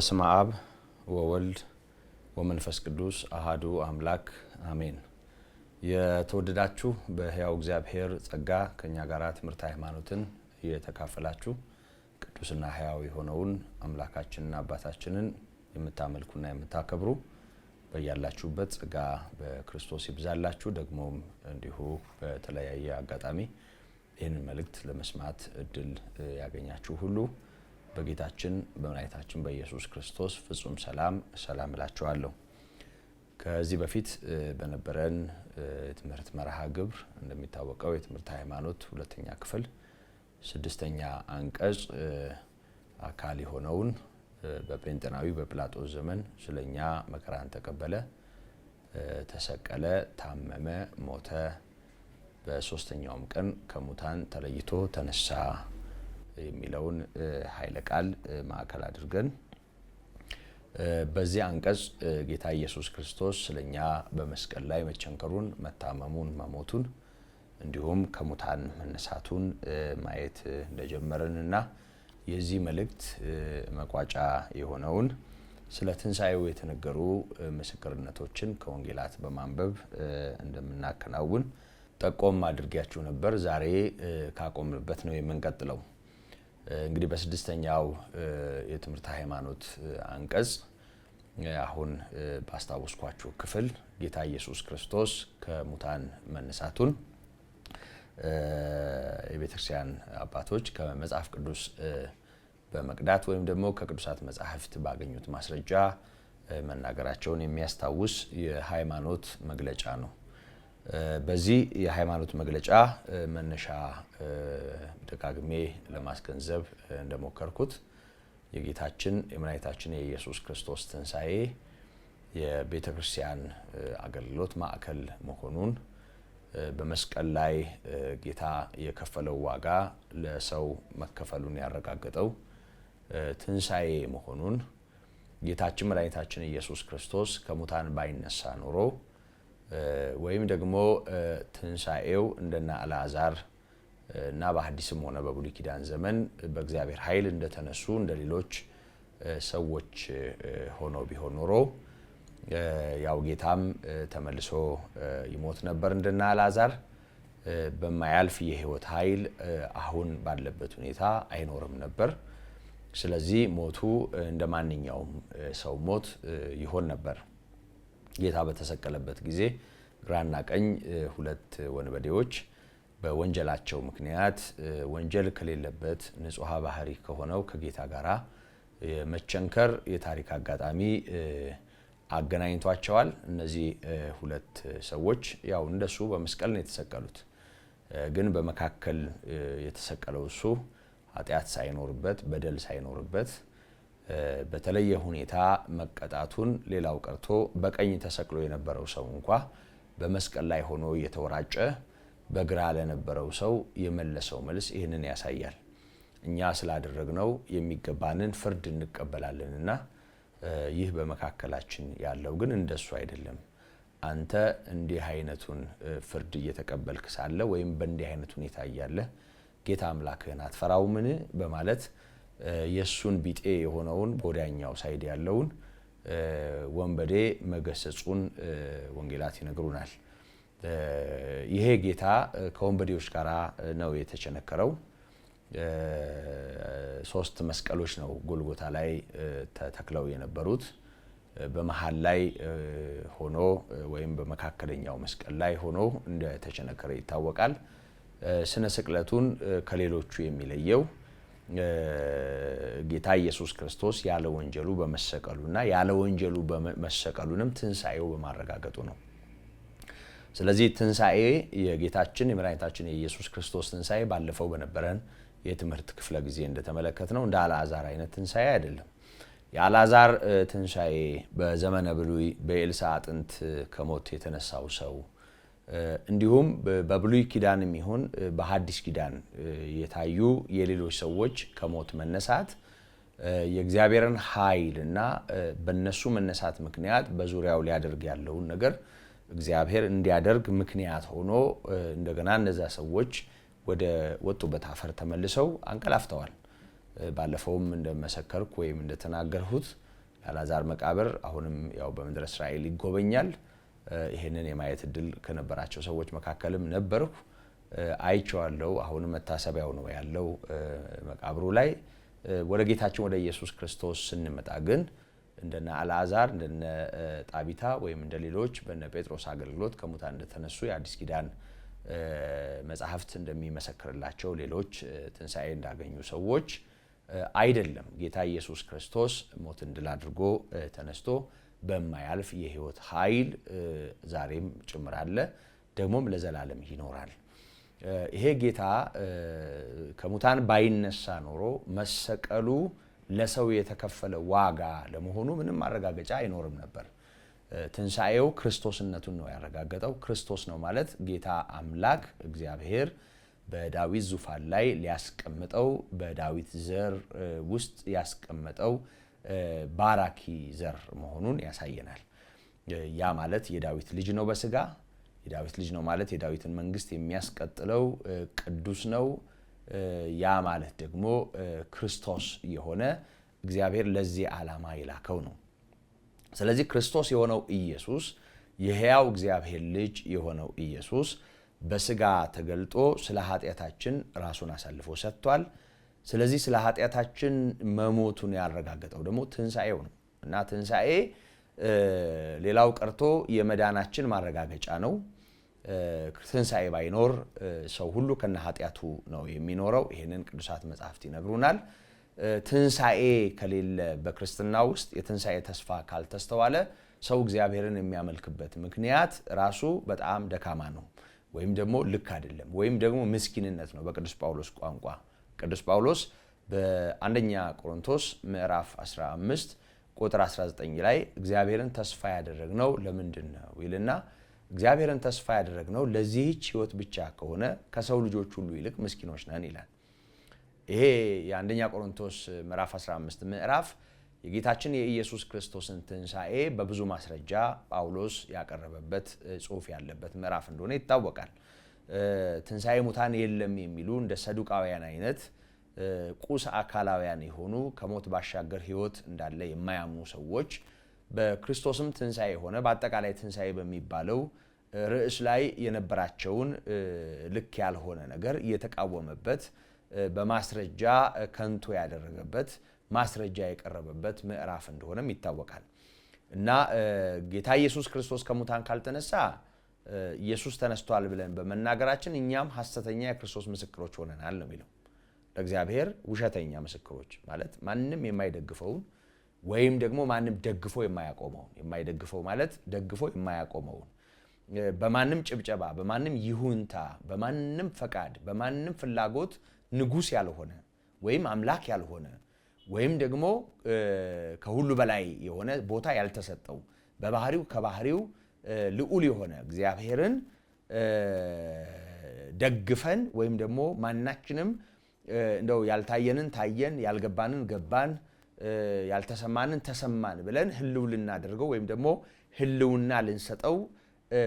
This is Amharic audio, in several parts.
በስመ አብ ወወልድ ወመንፈስ ቅዱስ አሃዱ አምላክ አሜን። የተወደዳችሁ በሕያው እግዚአብሔር ጸጋ ከኛ ጋር ትምህርት ሃይማኖትን እየተካፈላችሁ ቅዱስና ሕያው የሆነውን አምላካችንና አባታችንን የምታመልኩና የምታከብሩ በያላችሁበት ጸጋ በክርስቶስ ይብዛላችሁ። ደግሞም እንዲሁ በተለያየ አጋጣሚ ይህንን መልእክት ለመስማት እድል ያገኛችሁ ሁሉ በጌታችን በመድኃኒታችን በኢየሱስ ክርስቶስ ፍጹም ሰላም ሰላም እላችኋለሁ። ከዚህ በፊት በነበረን የትምህርት መርሃ ግብር እንደሚታወቀው የትምህርት ሃይማኖት ሁለተኛ ክፍል ስድስተኛ አንቀጽ አካል የሆነውን በጴንጤናዊ በጲላጦስ ዘመን ስለኛ መከራን ተቀበለ፣ ተሰቀለ፣ ታመመ፣ ሞተ፣ በሶስተኛውም ቀን ከሙታን ተለይቶ ተነሳ የሚለውን ኃይለ ቃል ማዕከል አድርገን በዚህ አንቀጽ ጌታ ኢየሱስ ክርስቶስ ስለኛ በመስቀል ላይ መቸንከሩን፣ መታመሙን፣ መሞቱን እንዲሁም ከሙታን መነሳቱን ማየት እንደጀመረንና የዚህ መልእክት መቋጫ የሆነውን ስለ ትንሣኤው የተነገሩ ምስክርነቶችን ከወንጌላት በማንበብ እንደምናከናውን ጠቆም አድርጊያችሁ ነበር። ዛሬ ካቆምንበት ነው የምንቀጥለው። እንግዲህ በስድስተኛው የትምህርት ሃይማኖት አንቀጽ አሁን ባስታወስኳችሁ ክፍል ጌታ ኢየሱስ ክርስቶስ ከሙታን መነሳቱን የቤተክርስቲያን አባቶች ከመጽሐፍ ቅዱስ በመቅዳት ወይም ደግሞ ከቅዱሳት መጻሕፍት ባገኙት ማስረጃ መናገራቸውን የሚያስታውስ የሃይማኖት መግለጫ ነው። በዚህ የሃይማኖት መግለጫ መነሻ ደጋግሜ ለማስገንዘብ እንደሞከርኩት የጌታችን የመድኃኒታችን የኢየሱስ ክርስቶስ ትንሣኤ የቤተ ክርስቲያን አገልግሎት ማዕከል መሆኑን፣ በመስቀል ላይ ጌታ የከፈለው ዋጋ ለሰው መከፈሉን ያረጋገጠው ትንሣኤ መሆኑን፣ ጌታችን መድኃኒታችን ኢየሱስ ክርስቶስ ከሙታን ባይነሳ ኖሮ ወይም ደግሞ ትንሣኤው እንደነ አልዓዛር እና በሐዲስም ሆነ በብሉይ ኪዳን ዘመን በእግዚአብሔር ኃይል እንደተነሱ እንደ ሌሎች ሰዎች ሆኖ ቢሆን ኖሮ ያው ጌታም ተመልሶ ይሞት ነበር እንደነ አልዓዛር፣ በማያልፍ የሕይወት ኃይል አሁን ባለበት ሁኔታ አይኖርም ነበር። ስለዚህ ሞቱ እንደ ማንኛውም ሰው ሞት ይሆን ነበር። ጌታ በተሰቀለበት ጊዜ ግራና ቀኝ ሁለት ወንበዴዎች በወንጀላቸው ምክንያት ወንጀል ከሌለበት ንጹሐ ባህሪ ከሆነው ከጌታ ጋራ የመቸንከር የታሪክ አጋጣሚ አገናኝቷቸዋል። እነዚህ ሁለት ሰዎች ያው እንደሱ በመስቀል ነው የተሰቀሉት። ግን በመካከል የተሰቀለው እሱ ኃጢአት ሳይኖርበት፣ በደል ሳይኖርበት በተለየ ሁኔታ መቀጣቱን ሌላው ቀርቶ በቀኝ ተሰቅሎ የነበረው ሰው እንኳ በመስቀል ላይ ሆኖ እየተወራጨ በግራ ለነበረው ሰው የመለሰው መልስ ይህንን ያሳያል። እኛ ስላደረግነው የሚገባንን ፍርድ እንቀበላለንና ይህ በመካከላችን ያለው ግን እንደሱ አይደለም። አንተ እንዲህ አይነቱን ፍርድ እየተቀበልክ ሳለ ወይም በእንዲህ አይነት ሁኔታ እያለ ጌታ አምላክህን አትፈራውምን? በማለት የእሱን ቢጤ የሆነውን በወዲያኛው side ያለውን ወንበዴ መገሰጹን ወንጌላት ይነግሩናል። ይሄ ጌታ ከወንበዴዎች ጋር ነው የተቸነከረው። ሶስት መስቀሎች ነው ጎልጎታ ላይ ተተክለው የነበሩት። በመሀል ላይ ሆኖ ወይም በመካከለኛው መስቀል ላይ ሆኖ እንደተቸነከረ ይታወቃል። ስነ ስቅለቱን ከሌሎቹ የሚለየው ጌታ ኢየሱስ ክርስቶስ ያለ ወንጀሉ በመሰቀሉና ያለ ወንጀሉ መሰቀሉንም ትንሣኤው በማረጋገጡ ነው። ስለዚህ ትንሣኤ የጌታችን የመድኃኒታችን የኢየሱስ ክርስቶስ ትንሣኤ ባለፈው በነበረን የትምህርት ክፍለ ጊዜ እንደተመለከትነው እንደ አልዓዛር አይነት ትንሣኤ አይደለም። የአልዓዛር ትንሣኤ፣ በዘመነ ብሉይ በኤልሳ አጥንት ከሞት የተነሳው ሰው፣ እንዲሁም በብሉይ ኪዳንም ይሁን በሐዲስ ኪዳን የታዩ የሌሎች ሰዎች ከሞት መነሳት የእግዚአብሔርን ኃይል እና በነሱ መነሳት ምክንያት በዙሪያው ሊያደርግ ያለውን ነገር እግዚአብሔር እንዲያደርግ ምክንያት ሆኖ እንደገና እነዛ ሰዎች ወደ ወጡበት አፈር ተመልሰው አንቀላፍተዋል። ባለፈውም እንደመሰከርኩ ወይም እንደተናገርሁት የአልዓዛር መቃብር አሁንም ያው በምድረ እስራኤል ይጎበኛል። ይህንን የማየት እድል ከነበራቸው ሰዎች መካከልም ነበርኩ። አይቼዋለሁ። አሁንም መታሰቢያው ነው ያለው መቃብሩ ላይ። ወደ ጌታችን ወደ ኢየሱስ ክርስቶስ ስንመጣ ግን እንደነ አልዓዛር፣ እንደነ ጣቢታ ወይም እንደ ሌሎች በነ ጴጥሮስ አገልግሎት ከሙታን እንደተነሱ የአዲስ ኪዳን መጽሐፍት እንደሚመሰክርላቸው ሌሎች ትንሣኤ እንዳገኙ ሰዎች አይደለም። ጌታ ኢየሱስ ክርስቶስ ሞትን ድል አድርጎ ተነስቶ በማያልፍ የሕይወት ኃይል ዛሬም ጭምር አለ፣ ደግሞም ለዘላለም ይኖራል። ይሄ ጌታ ከሙታን ባይነሳ ኖሮ መሰቀሉ ለሰው የተከፈለ ዋጋ ለመሆኑ ምንም ማረጋገጫ አይኖርም ነበር። ትንሣኤው ክርስቶስነቱን ነው ያረጋገጠው። ክርስቶስ ነው ማለት ጌታ አምላክ እግዚአብሔር በዳዊት ዙፋን ላይ ሊያስቀምጠው በዳዊት ዘር ውስጥ ያስቀመጠው ባራኪ ዘር መሆኑን ያሳየናል። ያ ማለት የዳዊት ልጅ ነው በስጋ፣ የዳዊት ልጅ ነው ማለት የዳዊትን መንግስት የሚያስቀጥለው ቅዱስ ነው። ያ ማለት ደግሞ ክርስቶስ የሆነ እግዚአብሔር ለዚህ ዓላማ የላከው ነው። ስለዚህ ክርስቶስ የሆነው ኢየሱስ፣ የሕያው እግዚአብሔር ልጅ የሆነው ኢየሱስ በስጋ ተገልጦ ስለ ኃጢአታችን ራሱን አሳልፎ ሰጥቷል። ስለዚህ ስለ ኃጢአታችን መሞቱን ያረጋገጠው ደግሞ ትንሣኤው ነው እና ትንሣኤ ሌላው ቀርቶ የመዳናችን ማረጋገጫ ነው። ትንሣኤ ባይኖር ሰው ሁሉ ከነ ኃጢአቱ ነው የሚኖረው። ይህንን ቅዱሳት መጻሕፍት ይነግሩናል። ትንሣኤ ከሌለ፣ በክርስትና ውስጥ የትንሣኤ ተስፋ ካልተስተዋለ ሰው እግዚአብሔርን የሚያመልክበት ምክንያት ራሱ በጣም ደካማ ነው፣ ወይም ደግሞ ልክ አይደለም፣ ወይም ደግሞ ምስኪንነት ነው። በቅዱስ ጳውሎስ ቋንቋ ቅዱስ ጳውሎስ በአንደኛ ቆሮንቶስ ምዕራፍ 15 ቁጥር 19 ላይ እግዚአብሔርን ተስፋ ያደረግነው ለምንድን ነው ይልና፣ እግዚአብሔርን ተስፋ ያደረግነው ለዚህች ሕይወት ብቻ ከሆነ ከሰው ልጆች ሁሉ ይልቅ ምስኪኖች ነን ይላል። ይሄ የአንደኛ ቆሮንቶስ ምዕራፍ 15 ምዕራፍ የጌታችን የኢየሱስ ክርስቶስን ትንሣኤ በብዙ ማስረጃ ጳውሎስ ያቀረበበት ጽሑፍ ያለበት ምዕራፍ እንደሆነ ይታወቃል። ትንሣኤ ሙታን የለም የሚሉ እንደ ሰዱቃውያን አይነት ቁስ አካላውያን የሆኑ፣ ከሞት ባሻገር ሕይወት እንዳለ የማያምኑ ሰዎች በክርስቶስም ትንሣኤ ሆነ በአጠቃላይ ትንሣኤ በሚባለው ርዕስ ላይ የነበራቸውን ልክ ያልሆነ ነገር የተቃወመበት፣ በማስረጃ ከንቱ ያደረገበት፣ ማስረጃ የቀረበበት ምዕራፍ እንደሆነም ይታወቃል። እና ጌታ ኢየሱስ ክርስቶስ ከሙታን ካልተነሳ ኢየሱስ ተነስቷል ብለን በመናገራችን እኛም ሐሰተኛ የክርስቶስ ምስክሮች ሆነናል ነው የሚለው። ለእግዚአብሔር ውሸተኛ ምስክሮች ማለት ማንም የማይደግፈውን ወይም ደግሞ ማንም ደግፎ የማያቆመውን፣ የማይደግፈው ማለት ደግፎ የማያቆመውን፣ በማንም ጭብጨባ፣ በማንም ይሁንታ፣ በማንም ፈቃድ፣ በማንም ፍላጎት ንጉሥ ያልሆነ ወይም አምላክ ያልሆነ ወይም ደግሞ ከሁሉ በላይ የሆነ ቦታ ያልተሰጠው፣ በባህሪው ከባህሪው ልዑል የሆነ እግዚአብሔርን ደግፈን ወይም ደግሞ ማናችንም እንደው ያልታየንን ታየን፣ ያልገባንን ገባን፣ ያልተሰማንን ተሰማን ብለን ህልው ልናደርገው ወይም ደግሞ ህልውና ልንሰጠው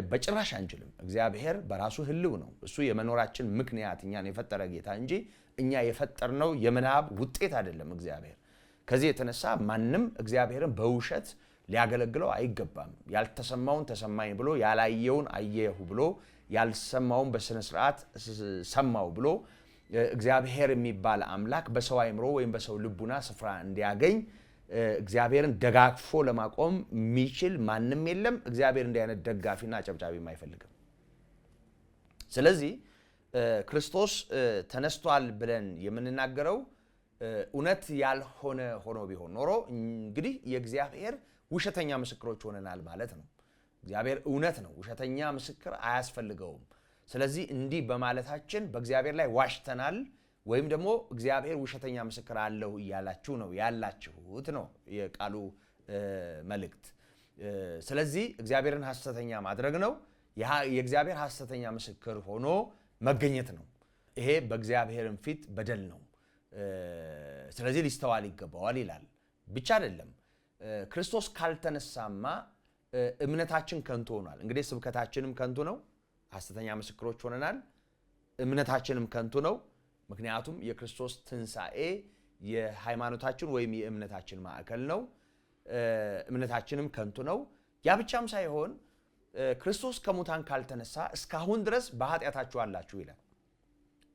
በጭራሽ አንችልም። እግዚአብሔር በራሱ ህልው ነው። እሱ የመኖራችን ምክንያት እኛን የፈጠረ ጌታ እንጂ እኛ የፈጠርነው የምናብ ውጤት አይደለም እግዚአብሔር። ከዚህ የተነሳ ማንም እግዚአብሔርን በውሸት ሊያገለግለው አይገባም። ያልተሰማውን ተሰማኝ ብሎ፣ ያላየውን አየሁ ብሎ፣ ያልሰማውን በስነ ስርዓት ሰማው ብሎ እግዚአብሔር የሚባል አምላክ በሰው አይምሮ ወይም በሰው ልቡና ስፍራ እንዲያገኝ እግዚአብሔርን ደጋግፎ ለማቆም የሚችል ማንም የለም። እግዚአብሔር እንዲህ አይነት ደጋፊና አጨብጫቢም አይፈልግም። ስለዚህ ክርስቶስ ተነስቷል ብለን የምንናገረው እውነት ያልሆነ ሆኖ ቢሆን ኖሮ እንግዲህ የእግዚአብሔር ውሸተኛ ምስክሮች ሆነናል ማለት ነው። እግዚአብሔር እውነት ነው፣ ውሸተኛ ምስክር አያስፈልገውም። ስለዚህ እንዲህ በማለታችን በእግዚአብሔር ላይ ዋሽተናል ወይም ደግሞ እግዚአብሔር ውሸተኛ ምስክር አለው እያላችሁ ነው ያላችሁት ነው የቃሉ መልእክት። ስለዚህ እግዚአብሔርን ሐሰተኛ ማድረግ ነው። የእግዚአብሔር ሐሰተኛ ምስክር ሆኖ መገኘት ነው። ይሄ በእግዚአብሔርም ፊት በደል ነው። ስለዚህ ሊስተዋል ይገባዋል ይላል። ብቻ አይደለም፣ ክርስቶስ ካልተነሳማ እምነታችን ከንቱ ሆኗል። እንግዲህ ስብከታችንም ከንቱ ነው፣ ሐሰተኛ ምስክሮች ሆነናል። እምነታችንም ከንቱ ነው። ምክንያቱም የክርስቶስ ትንሣኤ የሃይማኖታችን ወይም የእምነታችን ማዕከል ነው። እምነታችንም ከንቱ ነው። ያ ብቻም ሳይሆን ክርስቶስ ከሙታን ካልተነሳ እስካሁን ድረስ በኃጢአታችሁ አላችሁ ይላል።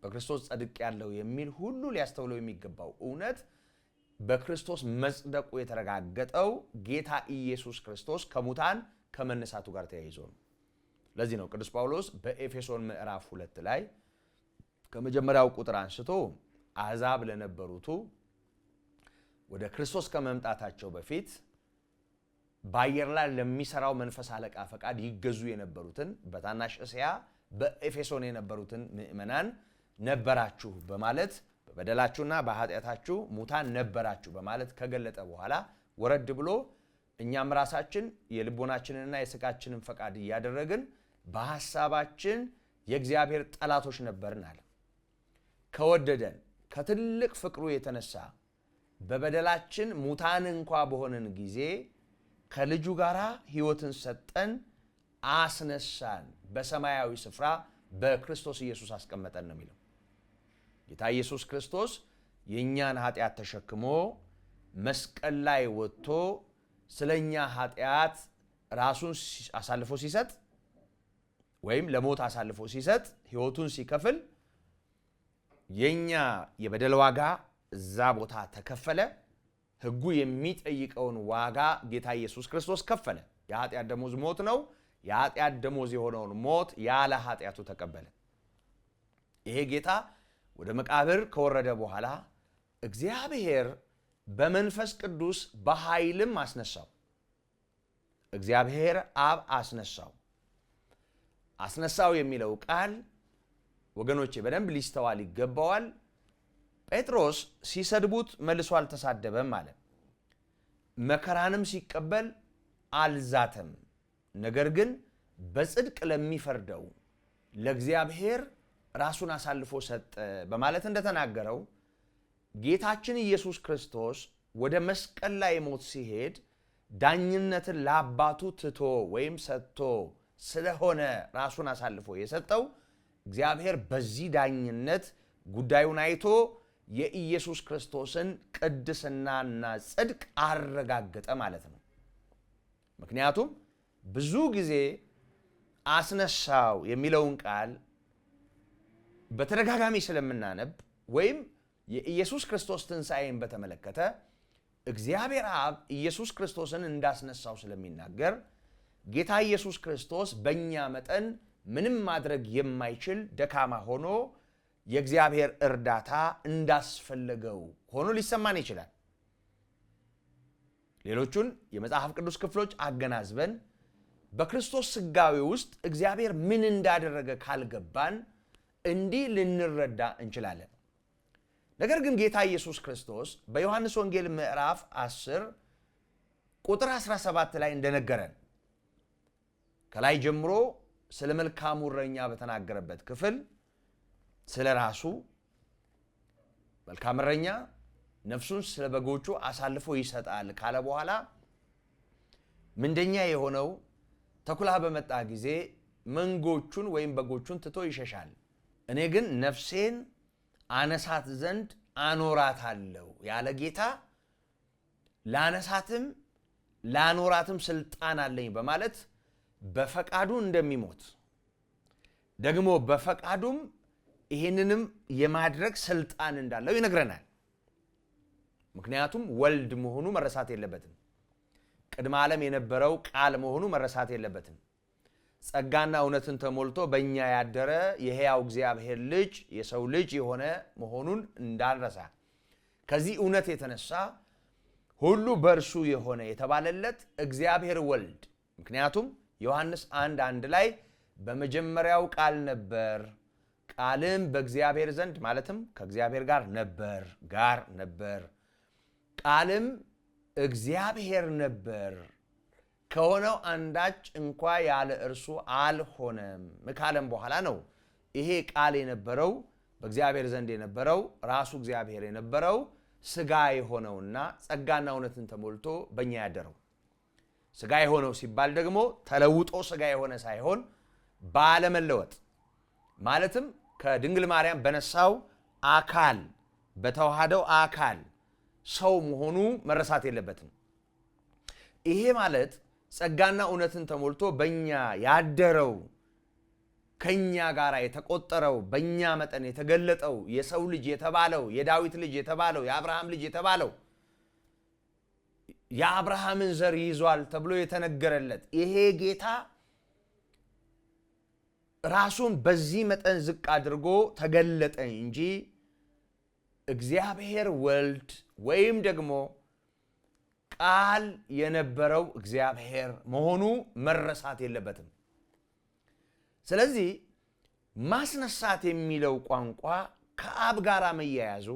በክርስቶስ ጸድቅ ያለው የሚል ሁሉ ሊያስተውለው የሚገባው እውነት በክርስቶስ መጽደቁ የተረጋገጠው ጌታ ኢየሱስ ክርስቶስ ከሙታን ከመነሳቱ ጋር ተያይዞ ነው። ለዚህ ነው ቅዱስ ጳውሎስ በኤፌሶን ምዕራፍ 2 ላይ ከመጀመሪያው ቁጥር አንስቶ አሕዛብ ለነበሩቱ ወደ ክርስቶስ ከመምጣታቸው በፊት በአየር ላይ ለሚሰራው መንፈስ አለቃ ፈቃድ ይገዙ የነበሩትን በታናሽ እስያ በኤፌሶን የነበሩትን ምእመናን ነበራችሁ በማለት በበደላችሁና በኃጢአታችሁ ሙታን ነበራችሁ በማለት ከገለጠ በኋላ ወረድ ብሎ እኛም ራሳችን የልቦናችንንና የሥጋችንን ፈቃድ እያደረግን በሐሳባችን የእግዚአብሔር ጠላቶች ነበርን አለ። ከወደደን ከትልቅ ፍቅሩ የተነሳ በበደላችን ሙታን እንኳ በሆንን ጊዜ ከልጁ ጋር ሕይወትን ሰጠን፣ አስነሳን፣ በሰማያዊ ስፍራ በክርስቶስ ኢየሱስ አስቀመጠን ነው የሚለው። ጌታ ኢየሱስ ክርስቶስ የእኛን ኃጢአት ተሸክሞ መስቀል ላይ ወጥቶ ስለኛ ኃጢአት ራሱን አሳልፎ ሲሰጥ ወይም ለሞት አሳልፎ ሲሰጥ ሕይወቱን ሲከፍል የኛ የበደል ዋጋ እዛ ቦታ ተከፈለ። ሕጉ የሚጠይቀውን ዋጋ ጌታ ኢየሱስ ክርስቶስ ከፈለ። የኃጢአት ደሞዝ ሞት ነው። የኃጢአት ደሞዝ የሆነውን ሞት ያለ ኃጢአቱ ተቀበለ። ይሄ ጌታ ወደ መቃብር ከወረደ በኋላ እግዚአብሔር በመንፈስ ቅዱስ በኃይልም አስነሳው። እግዚአብሔር አብ አስነሳው። አስነሳው የሚለው ቃል ወገኖቼ በደንብ ሊስተዋል ይገባዋል። ጴጥሮስ ሲሰድቡት መልሶ አልተሳደበም አለ። መከራንም ሲቀበል አልዛተም። ነገር ግን በጽድቅ ለሚፈርደው ለእግዚአብሔር ራሱን አሳልፎ ሰጠ በማለት እንደተናገረው ጌታችን ኢየሱስ ክርስቶስ ወደ መስቀል ላይ ሞት ሲሄድ ዳኝነትን ለአባቱ ትቶ ወይም ሰጥቶ ስለሆነ ራሱን አሳልፎ የሰጠው እግዚአብሔር በዚህ ዳኝነት ጉዳዩን አይቶ የኢየሱስ ክርስቶስን ቅድስናና ጽድቅ አረጋገጠ ማለት ነው። ምክንያቱም ብዙ ጊዜ አስነሳው የሚለውን ቃል በተደጋጋሚ ስለምናነብ ወይም የኢየሱስ ክርስቶስ ትንሣኤን በተመለከተ እግዚአብሔር አብ ኢየሱስ ክርስቶስን እንዳስነሳው ስለሚናገር ጌታ ኢየሱስ ክርስቶስ በእኛ መጠን ምንም ማድረግ የማይችል ደካማ ሆኖ የእግዚአብሔር እርዳታ እንዳስፈለገው ሆኖ ሊሰማን ይችላል። ሌሎቹን የመጽሐፍ ቅዱስ ክፍሎች አገናዝበን በክርስቶስ ሥጋዌ ውስጥ እግዚአብሔር ምን እንዳደረገ ካልገባን እንዲህ ልንረዳ እንችላለን። ነገር ግን ጌታ ኢየሱስ ክርስቶስ በዮሐንስ ወንጌል ምዕራፍ 10 ቁጥር 17 ላይ እንደነገረን ከላይ ጀምሮ ስለ መልካሙ እረኛ በተናገረበት ክፍል ስለ ራሱ መልካም እረኛ ነፍሱን ስለ በጎቹ አሳልፎ ይሰጣል ካለ በኋላ ምንደኛ የሆነው ተኩላ በመጣ ጊዜ መንጎቹን ወይም በጎቹን ትቶ ይሸሻል፣ እኔ ግን ነፍሴን አነሳት ዘንድ አኖራታለሁ ያለ ጌታ ላነሳትም ላኖራትም ስልጣን አለኝ በማለት በፈቃዱ እንደሚሞት ደግሞ በፈቃዱም ይህንንም የማድረግ ስልጣን እንዳለው ይነግረናል። ምክንያቱም ወልድ መሆኑ መረሳት የለበትም። ቅድመ ዓለም የነበረው ቃል መሆኑ መረሳት የለበትም። ጸጋና እውነትን ተሞልቶ በእኛ ያደረ የሕያው እግዚአብሔር ልጅ የሰው ልጅ የሆነ መሆኑን እንዳንረሳ ከዚህ እውነት የተነሳ ሁሉ በእርሱ የሆነ የተባለለት እግዚአብሔር ወልድ፣ ምክንያቱም ዮሐንስ 1:1 ላይ በመጀመሪያው ቃል ነበር፣ ቃልም በእግዚአብሔር ዘንድ ማለትም ከእግዚአብሔር ጋር ነበር፣ ቃልም እግዚአብሔር ነበር፣ ከሆነው አንዳች እንኳ ያለ እርሱ አልሆነም ካለም በኋላ ነው ይሄ ቃል የነበረው በእግዚአብሔር ዘንድ የነበረው ራሱ እግዚአብሔር የነበረው ሥጋ የሆነውና ጸጋና እውነትን ተሞልቶ በእኛ ያደረው። ሥጋ የሆነው ሲባል ደግሞ ተለውጦ ሥጋ የሆነ ሳይሆን ባለመለወጥ ማለትም ከድንግል ማርያም በነሳው አካል በተዋሃደው አካል ሰው መሆኑ መረሳት የለበትም። ይሄ ማለት ጸጋና እውነትን ተሞልቶ በእኛ ያደረው፣ ከኛ ጋር የተቆጠረው፣ በእኛ መጠን የተገለጠው፣ የሰው ልጅ የተባለው፣ የዳዊት ልጅ የተባለው፣ የአብርሃም ልጅ የተባለው፣ የአብርሃምን ዘር ይዟል ተብሎ የተነገረለት ይሄ ጌታ ራሱን በዚህ መጠን ዝቅ አድርጎ ተገለጠ እንጂ እግዚአብሔር ወልድ ወይም ደግሞ ቃል የነበረው እግዚአብሔር መሆኑ መረሳት የለበትም። ስለዚህ ማስነሳት የሚለው ቋንቋ ከአብ ጋር መያያዙ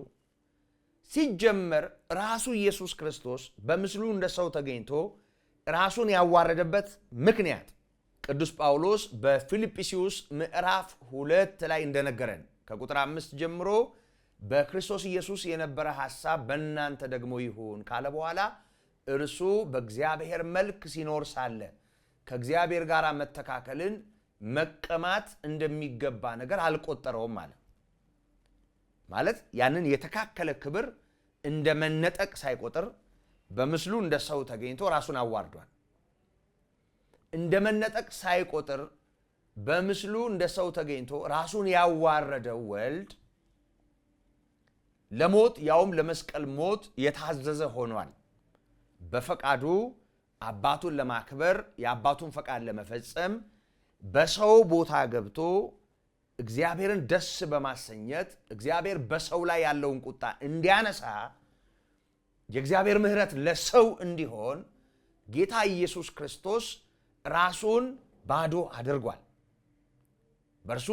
ሲጀመር ራሱ ኢየሱስ ክርስቶስ በምስሉ እንደ ሰው ተገኝቶ ራሱን ያዋረደበት ምክንያት ቅዱስ ጳውሎስ በፊልጵስዩስ ምዕራፍ 2 ላይ እንደነገረን ከቁጥር 5 ጀምሮ በክርስቶስ ኢየሱስ የነበረ ሐሳብ በእናንተ ደግሞ ይሁን ካለ በኋላ እርሱ በእግዚአብሔር መልክ ሲኖር ሳለ ከእግዚአብሔር ጋር መተካከልን መቀማት እንደሚገባ ነገር አልቆጠረውም አለ። ማለት ያንን የተካከለ ክብር እንደ መነጠቅ ሳይቆጥር በምስሉ እንደ ሰው ተገኝቶ ራሱን አዋርዷል። እንደ መነጠቅ ሳይቆጥር በምስሉ እንደ ሰው ተገኝቶ ራሱን ያዋረደው ወልድ ለሞት ያውም ለመስቀል ሞት የታዘዘ ሆኗል። በፈቃዱ አባቱን ለማክበር፣ የአባቱን ፈቃድ ለመፈጸም በሰው ቦታ ገብቶ እግዚአብሔርን ደስ በማሰኘት እግዚአብሔር በሰው ላይ ያለውን ቁጣ እንዲያነሳ፣ የእግዚአብሔር ምሕረት ለሰው እንዲሆን ጌታ ኢየሱስ ክርስቶስ ራሱን ባዶ አድርጓል። በእርሱ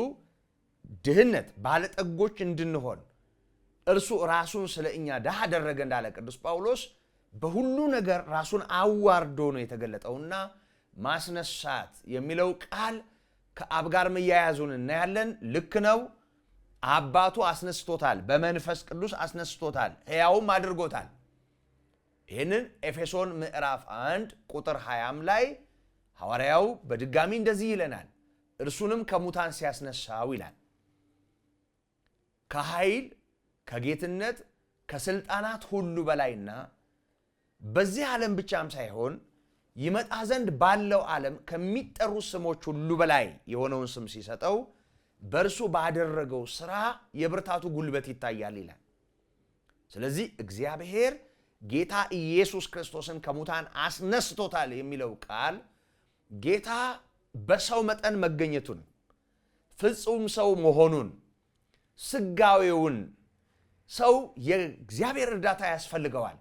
ድህነት ባለጠጎች እንድንሆን እርሱ ራሱን ስለ እኛ ድሃ አደረገ እንዳለ ቅዱስ ጳውሎስ በሁሉ ነገር ራሱን አዋርዶ ነው የተገለጠውና ማስነሳት የሚለው ቃል ከአብ ጋር መያያዙን እናያለን። ልክ ነው። አባቱ አስነስቶታል፣ በመንፈስ ቅዱስ አስነስቶታል፣ ሕያውም አድርጎታል። ይህንን ኤፌሶን ምዕራፍ 1 ቁጥር 20 ላይ ሐዋርያው በድጋሚ እንደዚህ ይለናል። እርሱንም ከሙታን ሲያስነሳው ይላል። ከኃይል፣ ከጌትነት፣ ከስልጣናት ሁሉ በላይና በዚህ ዓለም ብቻም ሳይሆን ይመጣ ዘንድ ባለው ዓለም ከሚጠሩ ስሞች ሁሉ በላይ የሆነውን ስም ሲሰጠው በእርሱ ባደረገው ሥራ የብርታቱ ጉልበት ይታያል ይላል። ስለዚህ እግዚአብሔር ጌታ ኢየሱስ ክርስቶስን ከሙታን አስነስቶታል የሚለው ቃል ጌታ በሰው መጠን መገኘቱን፣ ፍጹም ሰው መሆኑን፣ ስጋዌውን፣ ሰው የእግዚአብሔር እርዳታ ያስፈልገዋል።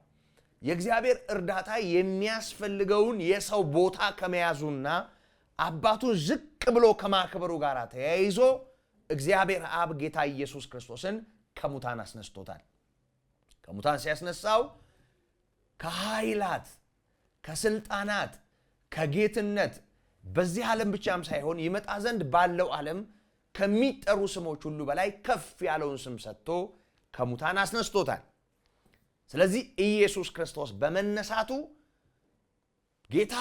የእግዚአብሔር እርዳታ የሚያስፈልገውን የሰው ቦታ ከመያዙና አባቱን ዝቅ ብሎ ከማክበሩ ጋር ተያይዞ እግዚአብሔር አብ ጌታ ኢየሱስ ክርስቶስን ከሙታን አስነስቶታል። ከሙታን ሲያስነሳው ከኃይላት፣ ከስልጣናት፣ ከጌትነት በዚህ ዓለም ብቻም ሳይሆን ይመጣ ዘንድ ባለው ዓለም ከሚጠሩ ስሞች ሁሉ በላይ ከፍ ያለውን ስም ሰጥቶ ከሙታን አስነስቶታል። ስለዚህ ኢየሱስ ክርስቶስ በመነሳቱ ጌታ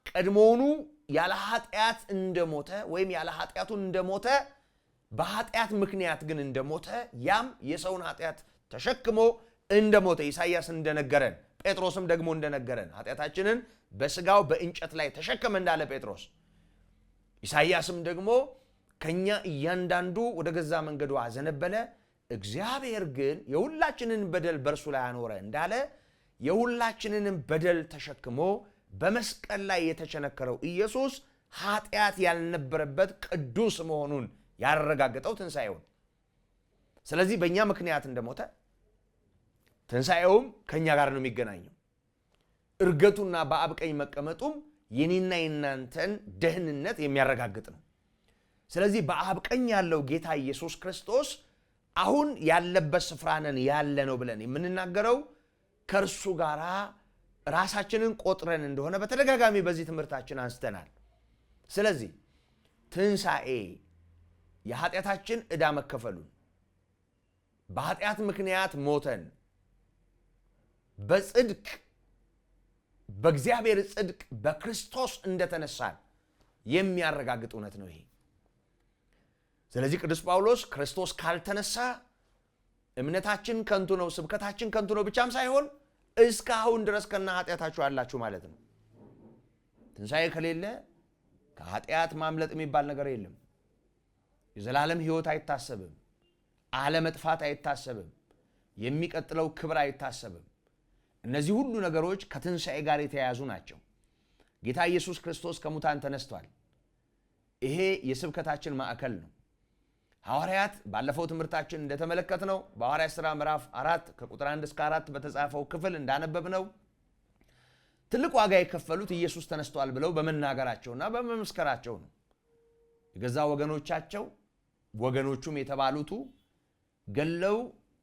ቀድሞውኑ ያለ ኃጢአት እንደሞተ ወይም ያለ ኃጢአቱ እንደሞተ፣ በኃጢአት ምክንያት ግን እንደሞተ፣ ያም የሰውን ኃጢአት ተሸክሞ እንደሞተ ኢሳይያስ እንደነገረን፣ ጴጥሮስም ደግሞ እንደነገረን ኃጢአታችንን በስጋው በእንጨት ላይ ተሸከመ እንዳለ ጴጥሮስ፣ ኢሳይያስም ደግሞ ከኛ እያንዳንዱ ወደ ገዛ መንገዱ አዘነበለ፣ እግዚአብሔር ግን የሁላችንን በደል በእርሱ ላይ አኖረ እንዳለ የሁላችንንም በደል ተሸክሞ በመስቀል ላይ የተቸነከረው ኢየሱስ ኃጢአት ያልነበረበት ቅዱስ መሆኑን ያረጋገጠው ትንሣኤውን። ስለዚህ በእኛ ምክንያት እንደሞተ ትንሣኤውም ከእኛ ጋር ነው የሚገናኘው። እርገቱና በአብ ቀኝ መቀመጡም የኔና የናንተን ደህንነት የሚያረጋግጥ ነው። ስለዚህ በአብ ቀኝ ያለው ጌታ ኢየሱስ ክርስቶስ አሁን ያለበት ስፍራ ነን ያለ ነው ብለን የምንናገረው ከእርሱ ጋር ራሳችንን ቆጥረን እንደሆነ በተደጋጋሚ በዚህ ትምህርታችን አንስተናል። ስለዚህ ትንሣኤ የኃጢአታችን ዕዳ መከፈሉን፣ በኃጢአት ምክንያት ሞተን በጽድቅ፣ በእግዚአብሔር ጽድቅ በክርስቶስ እንደተነሳን የሚያረጋግጥ እውነት ነው ይሄ። ስለዚህ ቅዱስ ጳውሎስ ክርስቶስ ካልተነሳ እምነታችን ከንቱ ነው፣ ስብከታችን ከንቱ ነው ብቻም ሳይሆን እስካሁን ድረስ ከነ ኃጢአታችሁ አላችሁ ማለት ነው። ትንሣኤ ከሌለ ከኃጢአት ማምለጥ የሚባል ነገር የለም። የዘላለም ሕይወት አይታሰብም። አለመጥፋት አይታሰብም። የሚቀጥለው ክብር አይታሰብም። እነዚህ ሁሉ ነገሮች ከትንሣኤ ጋር የተያያዙ ናቸው። ጌታ ኢየሱስ ክርስቶስ ከሙታን ተነስቷል። ይሄ የስብከታችን ማዕከል ነው። ሐዋርያት ባለፈው ትምህርታችን እንደተመለከትነው በሐዋርያት ሥራ ምዕራፍ 4 ከቁጥር 1 እስከ 4 በተጻፈው ክፍል እንዳነበብነው ትልቅ ዋጋ የከፈሉት ኢየሱስ ተነስቷል ብለው በመናገራቸውና በመመስከራቸው ነው። የገዛ ወገኖቻቸው ወገኖቹም የተባሉቱ ገለው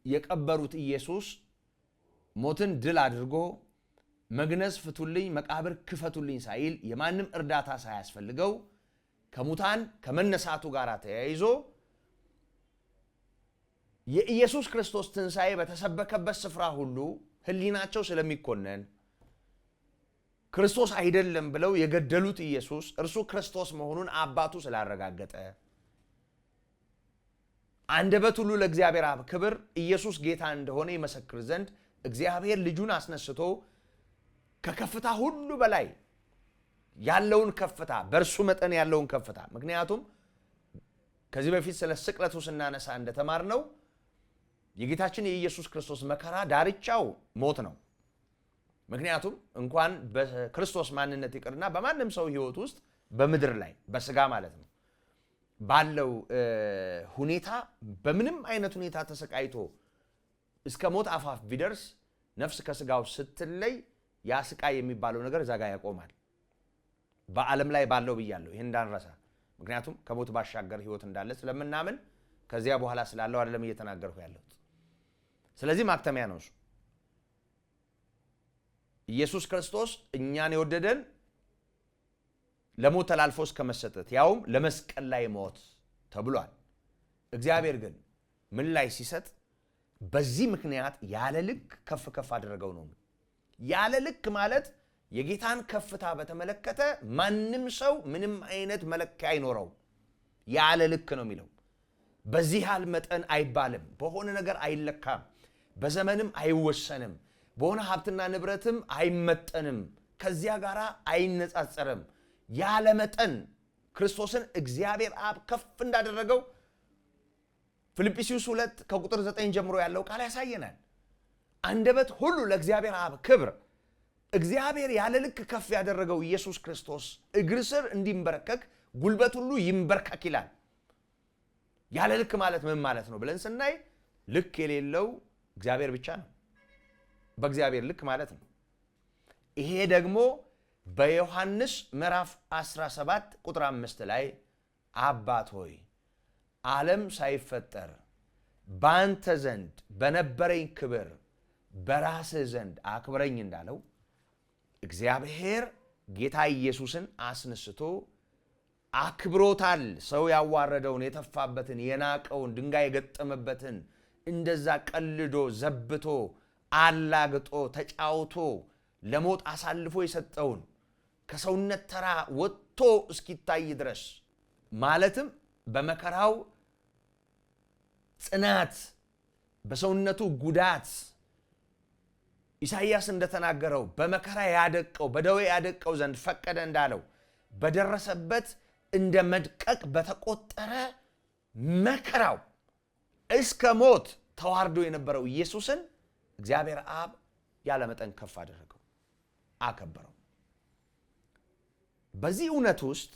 የቀበሩት ኢየሱስ ሞትን ድል አድርጎ መግነዝ ፍቱልኝ፣ መቃብር ክፈቱልኝ ሳይል የማንም እርዳታ ሳያስፈልገው ከሙታን ከመነሳቱ ጋር ተያይዞ የኢየሱስ ክርስቶስ ትንሣኤ በተሰበከበት ስፍራ ሁሉ ሕሊናቸው ስለሚኮነን ክርስቶስ አይደለም ብለው የገደሉት ኢየሱስ እርሱ ክርስቶስ መሆኑን አባቱ ስላረጋገጠ አንደበት ሁሉ ለእግዚአብሔር አብ ክብር ኢየሱስ ጌታ እንደሆነ ይመሰክር ዘንድ እግዚአብሔር ልጁን አስነስቶ ከከፍታ ሁሉ በላይ ያለውን ከፍታ፣ በእርሱ መጠን ያለውን ከፍታ፣ ምክንያቱም ከዚህ በፊት ስለ ስቅለቱ ስናነሳ እንደተማርነው የጌታችን የኢየሱስ ክርስቶስ መከራ ዳርቻው ሞት ነው። ምክንያቱም እንኳን በክርስቶስ ማንነት ይቅርና በማንም ሰው ሕይወት ውስጥ በምድር ላይ በስጋ ማለት ነው ባለው ሁኔታ በምንም አይነት ሁኔታ ተሰቃይቶ እስከ ሞት አፋፍ ቢደርስ ነፍስ ከስጋው ስትለይ ያ ስቃይ የሚባለው ነገር እዛ ጋር ያቆማል። በዓለም ላይ ባለው ብያለሁ፣ ይህን እንዳንረሳ። ምክንያቱም ከሞት ባሻገር ሕይወት እንዳለ ስለምናምን ከዚያ በኋላ ስላለው አይደለም እየተናገርኩ ያለሁት። ስለዚህ ማክተሚያ ነው እሱ። ኢየሱስ ክርስቶስ እኛን የወደደን ለሞት ተላልፎ እስከ መሰጠት ያውም ለመስቀል ላይ ሞት ተብሏል። እግዚአብሔር ግን ምን ላይ ሲሰጥ በዚህ ምክንያት ያለ ልክ ከፍ ከፍ አደረገው ነው። ያለ ልክ ማለት የጌታን ከፍታ በተመለከተ ማንም ሰው ምንም አይነት መለኪያ አይኖረው። ያለ ልክ ነው የሚለው። በዚህ ያህል መጠን አይባልም፣ በሆነ ነገር አይለካም፣ በዘመንም አይወሰንም፣ በሆነ ሀብትና ንብረትም አይመጠንም፣ ከዚያ ጋር አይነጻጸርም። ያለ መጠን ክርስቶስን እግዚአብሔር አብ ከፍ እንዳደረገው ፊልጵስዩስ 2 ከቁጥር 9 ጀምሮ ያለው ቃል ያሳየናል። አንደበት ሁሉ ለእግዚአብሔር አብ ክብር እግዚአብሔር ያለ ልክ ከፍ ያደረገው ኢየሱስ ክርስቶስ እግር ስር እንዲንበረከክ ጉልበት ሁሉ ይንበርከክ ይላል። ያለ ልክ ማለት ምን ማለት ነው ብለን ስናይ ልክ የሌለው እግዚአብሔር ብቻ ነው። በእግዚአብሔር ልክ ማለት ነው። ይሄ ደግሞ በዮሐንስ ምዕራፍ 17 ቁጥር 5 ላይ አባት ሆይ ዓለም ሳይፈጠር በአንተ ዘንድ በነበረኝ ክብር በራስህ ዘንድ አክብረኝ እንዳለው እግዚአብሔር ጌታ ኢየሱስን አስነስቶ አክብሮታል። ሰው ያዋረደውን፣ የተፋበትን፣ የናቀውን፣ ድንጋይ የገጠመበትን እንደዛ ቀልዶ ዘብቶ አላግጦ ተጫውቶ ለሞት አሳልፎ የሰጠውን ከሰውነት ተራ ወጥቶ እስኪታይ ድረስ ማለትም በመከራው ጽናት በሰውነቱ ጉዳት ኢሳይያስ እንደተናገረው በመከራ ያደቀው በደዌ ያደቀው ዘንድ ፈቀደ እንዳለው በደረሰበት እንደ መድቀቅ በተቆጠረ መከራው እስከ ሞት ተዋርዶ የነበረው ኢየሱስን እግዚአብሔር አብ ያለመጠን ከፍ አደረገው፣ አከበረው። በዚህ እውነት ውስጥ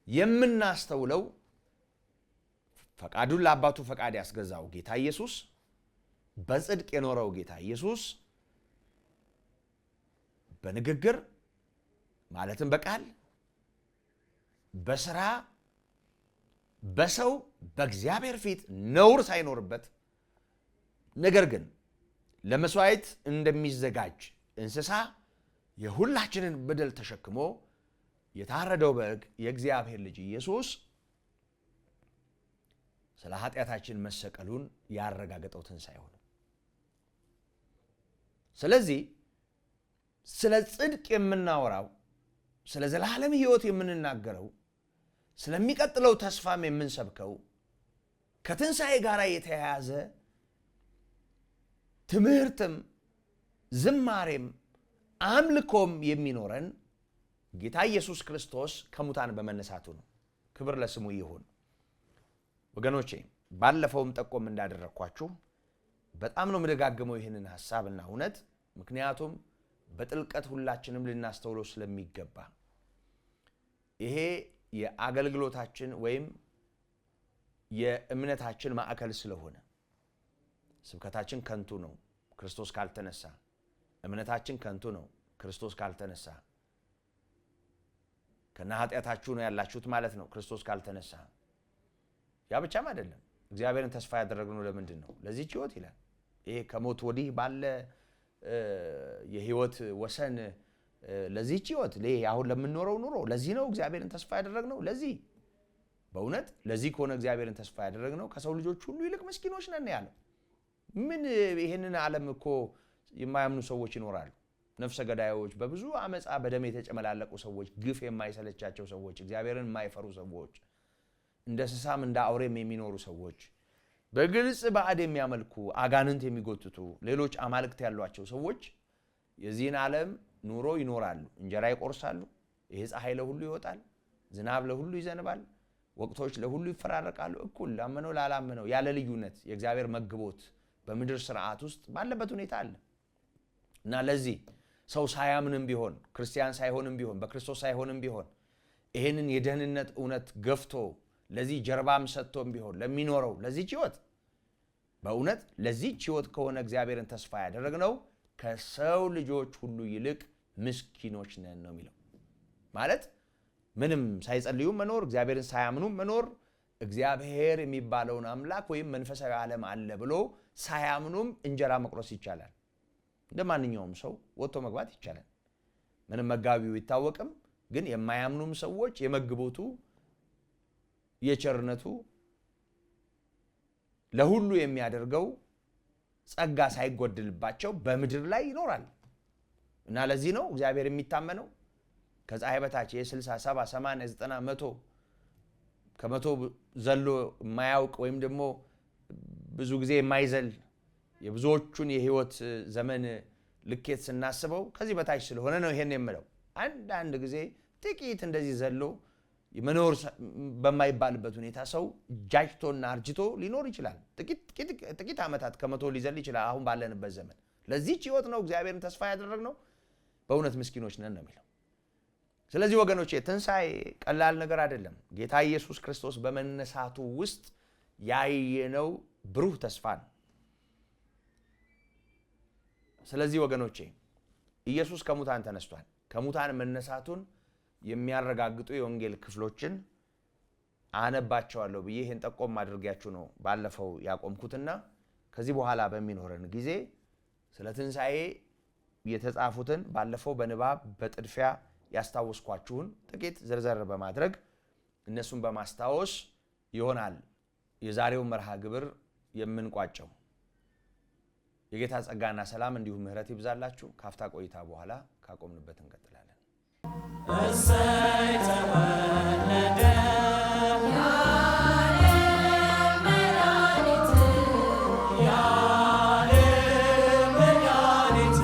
የምናስተውለው ፈቃዱን ለአባቱ ፈቃድ ያስገዛው ጌታ ኢየሱስ፣ በጽድቅ የኖረው ጌታ ኢየሱስ በንግግር ማለትም በቃል፣ በስራ፣ በሰው በእግዚአብሔር ፊት ነውር ሳይኖርበት ነገር ግን ለመስዋዕት እንደሚዘጋጅ እንስሳ የሁላችንን በደል ተሸክሞ የታረደው በግ የእግዚአብሔር ልጅ ኢየሱስ ስለ ኃጢአታችን መሰቀሉን ያረጋገጠው ትንሣኤ ሆነ። ስለዚህ ስለ ጽድቅ የምናወራው፣ ስለ ዘላለም ሕይወት የምንናገረው፣ ስለሚቀጥለው ተስፋም የምንሰብከው ከትንሣኤ ጋር የተያያዘ ትምህርትም ዝማሬም አምልኮም የሚኖረን ጌታ ኢየሱስ ክርስቶስ ከሙታን በመነሳቱ ነው። ክብር ለስሙ ይሁን። ወገኖቼ፣ ባለፈውም ጠቆም እንዳደረግኳችሁ በጣም ነው የምደጋግመው ይህንን ሀሳብና እውነት፣ ምክንያቱም በጥልቀት ሁላችንም ልናስተውለው ስለሚገባ፣ ይሄ የአገልግሎታችን ወይም የእምነታችን ማዕከል ስለሆነ። ስብከታችን ከንቱ ነው ክርስቶስ ካልተነሳ። እምነታችን ከንቱ ነው ክርስቶስ ካልተነሳ። ከነ ኃጢአታችሁ ነው ያላችሁት ማለት ነው ክርስቶስ ካልተነሳ። ያ ብቻም አይደለም። እግዚአብሔርን ተስፋ ያደረግነው ለምንድን ነው? ለዚህች ሕይወት ይላል። ይሄ ከሞት ወዲህ ባለ የሕይወት ወሰን፣ ለዚህች ሕይወት፣ አሁን ለምንኖረው ኑሮ፣ ለዚህ ነው እግዚአብሔርን ተስፋ ያደረግነው። ለዚህ፣ በእውነት ለዚህ ከሆነ እግዚአብሔርን ተስፋ ያደረግነው ከሰው ልጆች ሁሉ ይልቅ ምስኪኖች ነን ያለው። ምን ይሄንን ዓለም እኮ የማያምኑ ሰዎች ይኖራሉ። ነፍሰ ገዳዮች፣ በብዙ አመፃ በደም የተጨመላለቁ ሰዎች፣ ግፍ የማይሰለቻቸው ሰዎች፣ እግዚአብሔርን የማይፈሩ ሰዎች፣ እንደ እንስሳም እንደ አውሬም የሚኖሩ ሰዎች፣ በግልጽ ባዕድ የሚያመልኩ፣ አጋንንት የሚጎትቱ፣ ሌሎች አማልክት ያሏቸው ሰዎች የዚህን ዓለም ኑሮ ይኖራሉ። እንጀራ ይቆርሳሉ። ይሄ ፀሐይ ለሁሉ ይወጣል፣ ዝናብ ለሁሉ ይዘንባል፣ ወቅቶች ለሁሉ ይፈራረቃሉ። እኩል ላመነው ላላመነው ያለ ልዩነት የእግዚአብሔር መግቦት በምድር ስርዓት ውስጥ ባለበት ሁኔታ አለ። እና ለዚህ ሰው ሳያምንም ቢሆን፣ ክርስቲያን ሳይሆንም ቢሆን፣ በክርስቶስ ሳይሆንም ቢሆን፣ ይህንን የደህንነት እውነት ገፍቶ ለዚህ ጀርባም ሰጥቶም ቢሆን ለሚኖረው ለዚች ህይወት፣ በእውነት ለዚች ህይወት ከሆነ እግዚአብሔርን ተስፋ ያደረግነው ከሰው ልጆች ሁሉ ይልቅ ምስኪኖች ነን ነው የሚለው። ማለት ምንም ሳይጸልዩ መኖር፣ እግዚአብሔርን ሳያምኑ መኖር፣ እግዚአብሔር የሚባለውን አምላክ ወይም መንፈሳዊ ዓለም አለ ብሎ ሳያምኑም እንጀራ መቁረስ ይቻላል። እንደ ማንኛውም ሰው ወጥቶ መግባት ይቻላል። ምንም መጋቢው ቢታወቅም ግን የማያምኑም ሰዎች የመግቦቱ፣ የቸርነቱ፣ ለሁሉ የሚያደርገው ጸጋ ሳይጎድልባቸው በምድር ላይ ይኖራል። እና ለዚህ ነው እግዚአብሔር የሚታመነው። ከፀሐይ በታች የ60፣ 70፣ 80፣ 90፣ 100፣ ከ100 ዘሎ የማያውቅ ወይም ደግሞ ብዙ ጊዜ የማይዘል የብዙዎቹን የህይወት ዘመን ልኬት ስናስበው ከዚህ በታች ስለሆነ ነው ይሄን የምለው። አንዳንድ ጊዜ ጥቂት እንደዚህ ዘሎ መኖር በማይባልበት ሁኔታ ሰው ጃጅቶና አርጅቶ ሊኖር ይችላል። ጥቂት ዓመታት ከ100 ሊዘል ይችላል። አሁን ባለንበት ዘመን ለዚህች ህይወት ነው እግዚአብሔርን ተስፋ ያደረግነው፣ በእውነት ምስኪኖች ነን ነው የሚለው። ስለዚህ ወገኖቼ፣ ትንሣኤ ቀላል ነገር አይደለም። ጌታ ኢየሱስ ክርስቶስ በመነሳቱ ውስጥ ያየነው ብሩህ ተስፋ ነው። ስለዚህ ወገኖቼ፣ ኢየሱስ ከሙታን ተነስቷል። ከሙታን መነሳቱን የሚያረጋግጡ የወንጌል ክፍሎችን አነባቸዋለሁ ብዬ ይህን ጠቆም አድርጊያችሁ ነው ባለፈው ያቆምኩትና ከዚህ በኋላ በሚኖረን ጊዜ ስለ ትንሣኤ የተጻፉትን ባለፈው በንባብ በጥድፊያ ያስታወስኳችሁን ጥቂት ዝርዝር በማድረግ፣ እነሱን በማስታወስ ይሆናል የዛሬውን መርሃ ግብር የምንቋጨው። የጌታ ጸጋና ሰላም እንዲሁም ምሕረት ይብዛላችሁ። ካፍታ ቆይታ በኋላ ካቆምንበት እንቀጥላለን። እሰይ ተወለደ። የዓለም መድኃኒት። የዓለም መድኃኒት።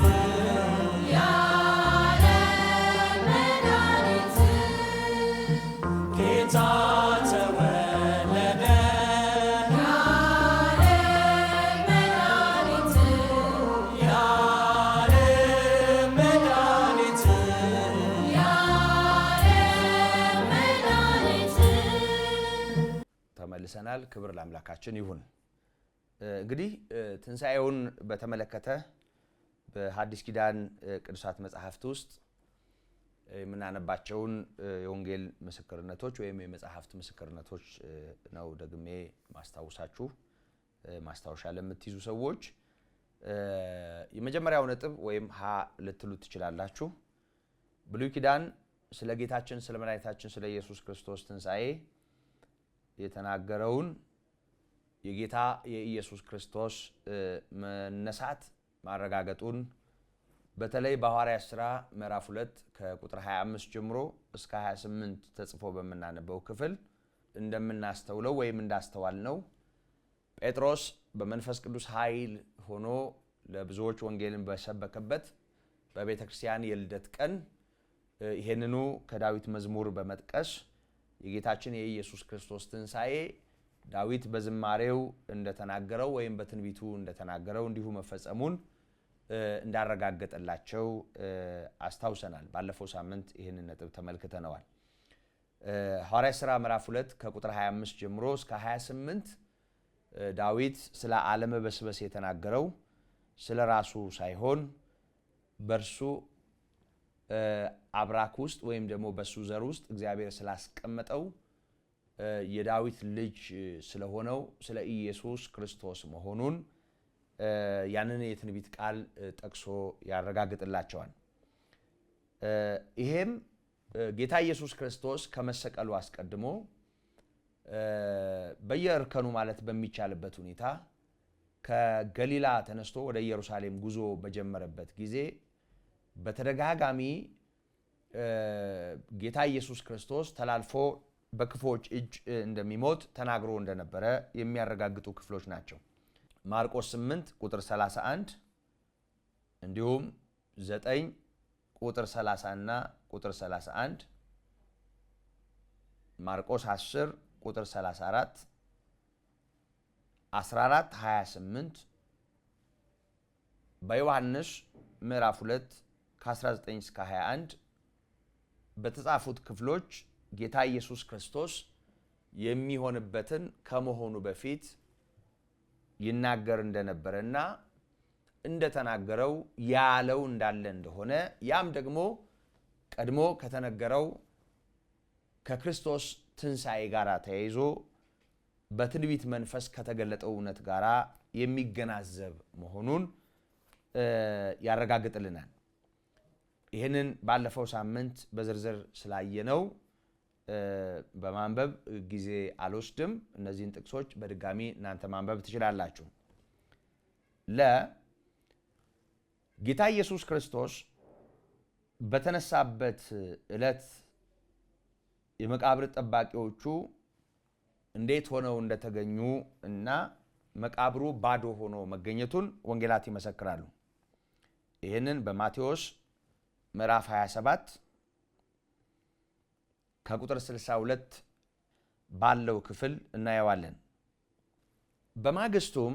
የዓለም መድኃኒት። ጌታ ተወለደ። የዓለም መድኃኒት። የዓለም መድኃኒት። የዓለም መድኃኒት። ተመልሰናል። ክብር ለአምላካችን ይሁን። እንግዲህ ትንሣኤውን በተመለከተ በሐዲስ ኪዳን ቅዱሳት መጽሐፍት ውስጥ የምናነባቸውን የወንጌል ምስክርነቶች ወይም የመጽሐፍት ምስክርነቶች ነው ደግሜ ማስታውሳችሁ። ማስታወሻ ለምትይዙ ሰዎች የመጀመሪያው ነጥብ ወይም ሀ ልትሉት ትችላላችሁ። ብሉይ ኪዳን ስለ ጌታችን ስለ መድኃኒታችን ስለ ኢየሱስ ክርስቶስ ትንሣኤ የተናገረውን የጌታ የኢየሱስ ክርስቶስ መነሳት ማረጋገጡን በተለይ በሐዋርያት ሥራ ምዕራፍ 2 ከቁጥር 25 ጀምሮ እስከ 28 ተጽፎ በምናነበው ክፍል እንደምናስተውለው ወይም እንዳስተዋልነው ጴጥሮስ በመንፈስ ቅዱስ ኃይል ሆኖ ለብዙዎች ወንጌልን በሰበከበት በቤተ ክርስቲያን የልደት ቀን ይሄንኑ ከዳዊት መዝሙር በመጥቀስ የጌታችን የኢየሱስ ክርስቶስ ትንሣኤ ዳዊት በዝማሬው እንደተናገረው ወይም በትንቢቱ እንደተናገረው እንዲሁ መፈጸሙን እንዳረጋገጠላቸው አስታውሰናል። ባለፈው ሳምንት ይህንን ነጥብ ተመልክተነዋል። ሐዋርያት ሥራ ምዕራፍ 2 ከቁጥር 25 ጀምሮ እስከ 28 ዳዊት ስለ አለመበስበስ የተናገረው ስለ ራሱ ሳይሆን በእርሱ አብራክ ውስጥ ወይም ደግሞ በሱ ዘር ውስጥ እግዚአብሔር ስላስቀመጠው የዳዊት ልጅ ስለሆነው ስለ ኢየሱስ ክርስቶስ መሆኑን ያንን የትንቢት ቃል ጠቅሶ ያረጋግጥላቸዋል። ይሄም ጌታ ኢየሱስ ክርስቶስ ከመሰቀሉ አስቀድሞ በየእርከኑ ማለት በሚቻልበት ሁኔታ ከገሊላ ተነስቶ ወደ ኢየሩሳሌም ጉዞ በጀመረበት ጊዜ በተደጋጋሚ ጌታ ኢየሱስ ክርስቶስ ተላልፎ በክፉዎች እጅ እንደሚሞት ተናግሮ እንደነበረ የሚያረጋግጡ ክፍሎች ናቸው። ማርቆስ 8 ቁጥር 31 እንዲሁም 9 ቁጥር 30 እና ቁጥር 31፣ ማርቆስ 10 ቁጥር 34፣ 14 28፣ በዮሐንስ ምዕራፍ 2 ከ19 እስከ 21 በተጻፉት ክፍሎች ጌታ ኢየሱስ ክርስቶስ የሚሆንበትን ከመሆኑ በፊት ይናገር እንደነበረና እንደተናገረው ያለው እንዳለ እንደሆነ ያም ደግሞ ቀድሞ ከተነገረው ከክርስቶስ ትንሣኤ ጋር ተያይዞ በትንቢት መንፈስ ከተገለጠው እውነት ጋር የሚገናዘብ መሆኑን ያረጋግጥልናል። ይህንን ባለፈው ሳምንት በዝርዝር ስላየነው በማንበብ ጊዜ አልወስድም። እነዚህን ጥቅሶች በድጋሚ እናንተ ማንበብ ትችላላችሁ። ለጌታ ኢየሱስ ክርስቶስ በተነሳበት ዕለት የመቃብር ጠባቂዎቹ እንዴት ሆነው እንደተገኙ እና መቃብሩ ባዶ ሆኖ መገኘቱን ወንጌላት ይመሰክራሉ። ይህንን በማቴዎስ ምዕራፍ 27 ከቁጥር 62 ባለው ክፍል እናየዋለን። በማግስቱም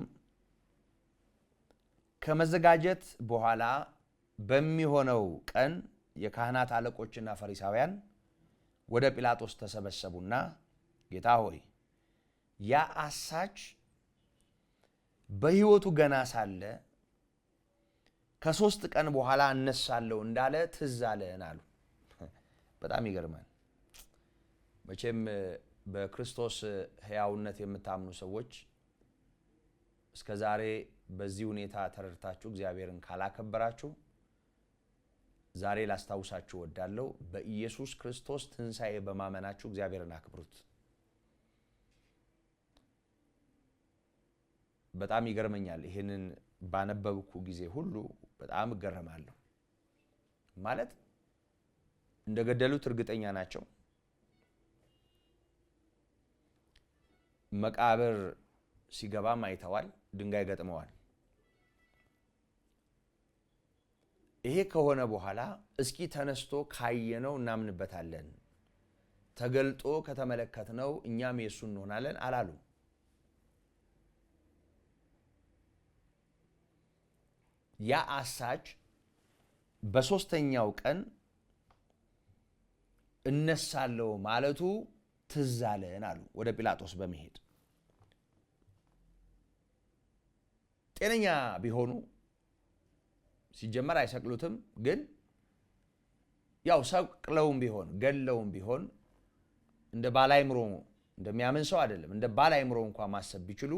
ከመዘጋጀት በኋላ በሚሆነው ቀን የካህናት አለቆችና ፈሪሳውያን ወደ ጲላጦስ ተሰበሰቡና ጌታ ሆይ፣ ያ አሳች በሕይወቱ ገና ሳለ ከ3 ቀን በኋላ እነሳለሁ እንዳለ ትዝ አለን አሉ። በጣም ይገርማል። መቼም በክርስቶስ ሕያውነት የምታምኑ ሰዎች እስከ ዛሬ በዚህ ሁኔታ ተረድታችሁ እግዚአብሔርን ካላከበራችሁ ዛሬ ላስታውሳችሁ እወዳለሁ። በኢየሱስ ክርስቶስ ትንሣኤ በማመናችሁ እግዚአብሔርን አክብሩት። በጣም ይገርመኛል። ይህንን ባነበብኩ ጊዜ ሁሉ በጣም እገረማለሁ። ማለት እንደገደሉት እርግጠኛ ናቸው። መቃብር ሲገባም አይተዋል፣ ድንጋይ ገጥመዋል። ይሄ ከሆነ በኋላ እስኪ ተነስቶ ካየነው እናምንበታለን፣ ተገልጦ ከተመለከትነው እኛም የእሱ እንሆናለን አላሉ። ያ አሳች በሦስተኛው ቀን እነሳለሁ ማለቱ ትዝ አለን አሉ ወደ ጲላጦስ በመሄድ። ጤነኛ ቢሆኑ ሲጀመር አይሰቅሉትም። ግን ያው ሰቅለውም ቢሆን ገለውም ቢሆን እንደ ባላይምሮ እንደሚያምን ሰው አይደለም። እንደ ባላይምሮ እንኳን ማሰብ ቢችሉ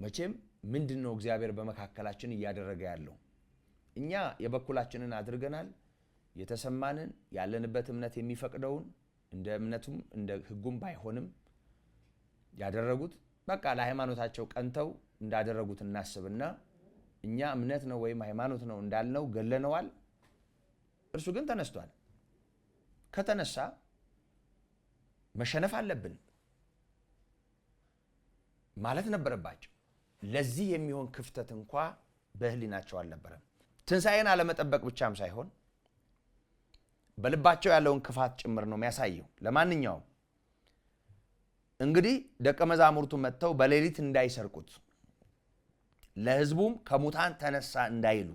መቼም ምንድነው እግዚአብሔር በመካከላችን እያደረገ ያለው? እኛ የበኩላችንን አድርገናል። የተሰማንን ያለንበት እምነት የሚፈቅደውን እንደ እምነቱም እንደ ሕጉም ባይሆንም ያደረጉት በቃ ለሃይማኖታቸው ቀንተው እንዳደረጉት እናስብና እኛ እምነት ነው ወይም ሃይማኖት ነው እንዳልነው ገለነዋል። እርሱ ግን ተነስቷል። ከተነሳ መሸነፍ አለብን ማለት ነበረባቸው። ለዚህ የሚሆን ክፍተት እንኳ በህሊናቸው አልነበረም። ትንሣኤን አለመጠበቅ ብቻም ሳይሆን በልባቸው ያለውን ክፋት ጭምር ነው የሚያሳየው። ለማንኛውም እንግዲህ ደቀ መዛሙርቱ መጥተው በሌሊት እንዳይሰርቁት ለሕዝቡም ከሙታን ተነሳ እንዳይሉ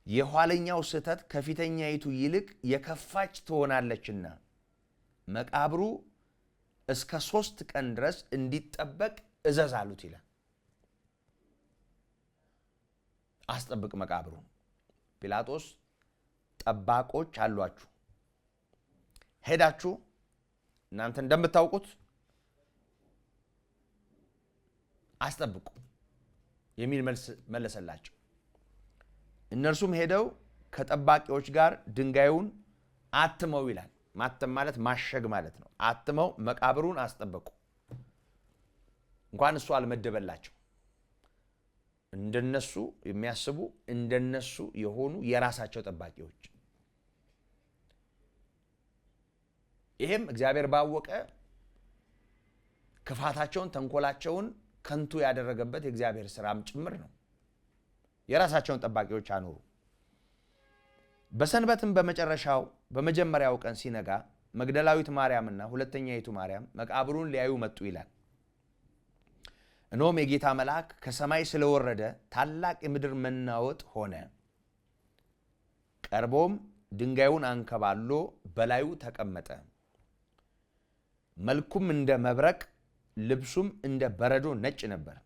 የኋለኛው ስህተት ከፊተኛይቱ ይልቅ የከፋች ትሆናለችና መቃብሩ እስከ 3 ቀን ድረስ እንዲጠበቅ እዘዝ አሉት ይላል። አስጠብቅ መቃብሩ። ጲላጦስ ጠባቆች አሏችሁ፣ ሄዳችሁ እናንተ እንደምታውቁት አስጠብቁ የሚል መልስ መለሰላቸው። እነርሱም ሄደው ከጠባቂዎች ጋር ድንጋዩን አትመው ይላል። ማተም ማለት ማሸግ ማለት ነው። አትመው መቃብሩን አስጠበቁ። እንኳን እሱ አልመደበላቸው፣ እንደነሱ የሚያስቡ እንደነሱ የሆኑ የራሳቸው ጠባቂዎች። ይሄም እግዚአብሔር ባወቀ ክፋታቸውን ተንኮላቸውን ከንቱ ያደረገበት የእግዚአብሔር ስራም ጭምር ነው። የራሳቸውን ጠባቂዎች አኖሩ። በሰንበትም በመጀመሪያው ቀን ሲነጋ መግደላዊት ማርያምና ሁለተኛይቱ ማርያም መቃብሩን ሊያዩ መጡ ይላል። እነሆም የጌታ መልአክ ከሰማይ ስለወረደ ታላቅ የምድር መናወጥ ሆነ። ቀርቦም ድንጋዩን አንከባሎ በላዩ ተቀመጠ። መልኩም እንደ መብረቅ ልብሱም እንደ በረዶ ነጭ ነበር።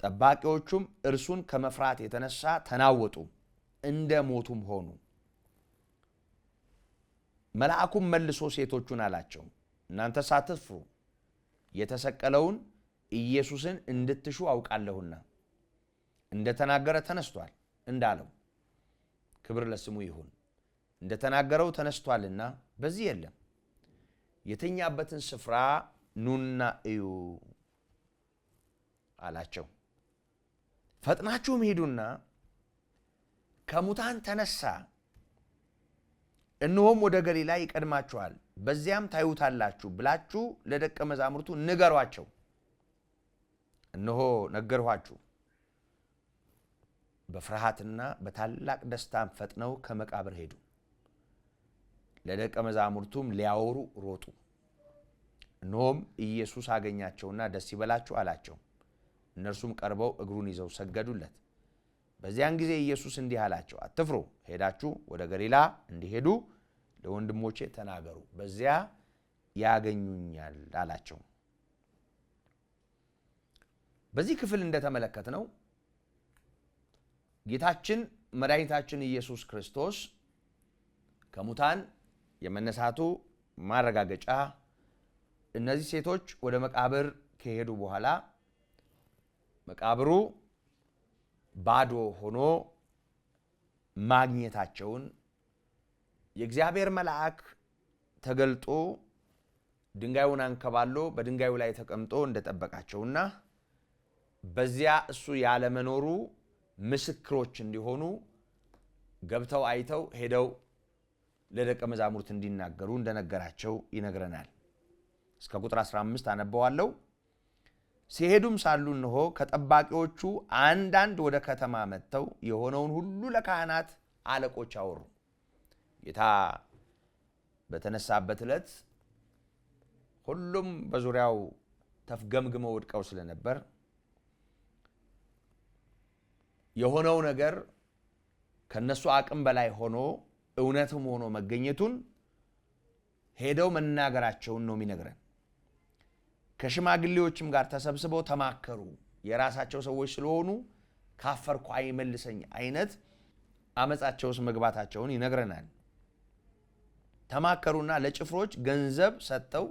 ጠባቂዎቹም እርሱን ከመፍራት የተነሳ ተናወጡ፣ እንደ ሞቱም ሆኑ። መልአኩም መልሶ ሴቶቹን አላቸው፣ እናንተ ሳትፍሩ የተሰቀለውን ኢየሱስን እንድትሹ አውቃለሁና እንደተናገረ ተነስቷል እንዳለው፣ ክብር ለስሙ ይሁን፣ እንደተናገረው ተነስቷልና በዚህ የለም። የተኛበትን ስፍራ ኑና እዩ አላቸው። ፈጥናችሁም ሂዱና ከሙታን ተነሳ፣ እነሆም ወደ ገሊላ ይቀድማችኋል፣ በዚያም ታዩታላችሁ ብላችሁ ለደቀ መዛሙርቱ ንገሯቸው። እነሆ ነገርኋችሁ። በፍርሃትና በታላቅ ደስታም ፈጥነው ከመቃብር ሄዱ፣ ለደቀ መዛሙርቱም ሊያወሩ ሮጡ። እነሆም ኢየሱስ አገኛቸውና ደስ ይበላችሁ አላቸው። እነርሱም ቀርበው እግሩን ይዘው ሰገዱለት። በዚያን ጊዜ ኢየሱስ እንዲህ አላቸው፣ አትፍሩ፣ ሄዳችሁ ወደ ገሊላ እንዲሄዱ ለወንድሞቼ ተናገሩ፣ በዚያ ያገኙኛል አላቸው። በዚህ ክፍል እንደተመለከትነው ጌታችን መድኃኒታችን ኢየሱስ ክርስቶስ ከሙታን የመነሳቱ ማረጋገጫ እነዚህ ሴቶች ወደ መቃብር ከሄዱ በኋላ መቃብሩ ባዶ ሆኖ ማግኘታቸውን የእግዚአብሔር መልአክ ተገልጦ ድንጋዩን አንከባሎ በድንጋዩ ላይ ተቀምጦ እንደጠበቃቸውና በዚያ እሱ ያለመኖሩ ምስክሮች እንዲሆኑ ገብተው አይተው ሄደው ለደቀ መዛሙርት እንዲናገሩ እንደነገራቸው ይነግረናል። እስከ ቁጥር 15 አነበዋለሁ። ሲሄዱም ሳሉ እነሆ ከጠባቂዎቹ አንዳንድ ወደ ከተማ መጥተው የሆነውን ሁሉ ለካህናት አለቆች አወሩ። ጌታ በተነሳበት ዕለት ሁሉም በዙሪያው ተፍገምግመው ወድቀው ስለነበር የሆነው ነገር ከነሱ አቅም በላይ ሆኖ እውነትም ሆኖ መገኘቱን ሄደው መናገራቸውን ነው የሚነግረን። ከሽማግሌዎችም ጋር ተሰብስበው ተማከሩ። የራሳቸው ሰዎች ስለሆኑ ካፈርኩ አይመልሰኝ አይነት አመጻቸው ውስጥ መግባታቸውን ይነግረናል። ተማከሩና ለጭፍሮች ገንዘብ ሰጥተው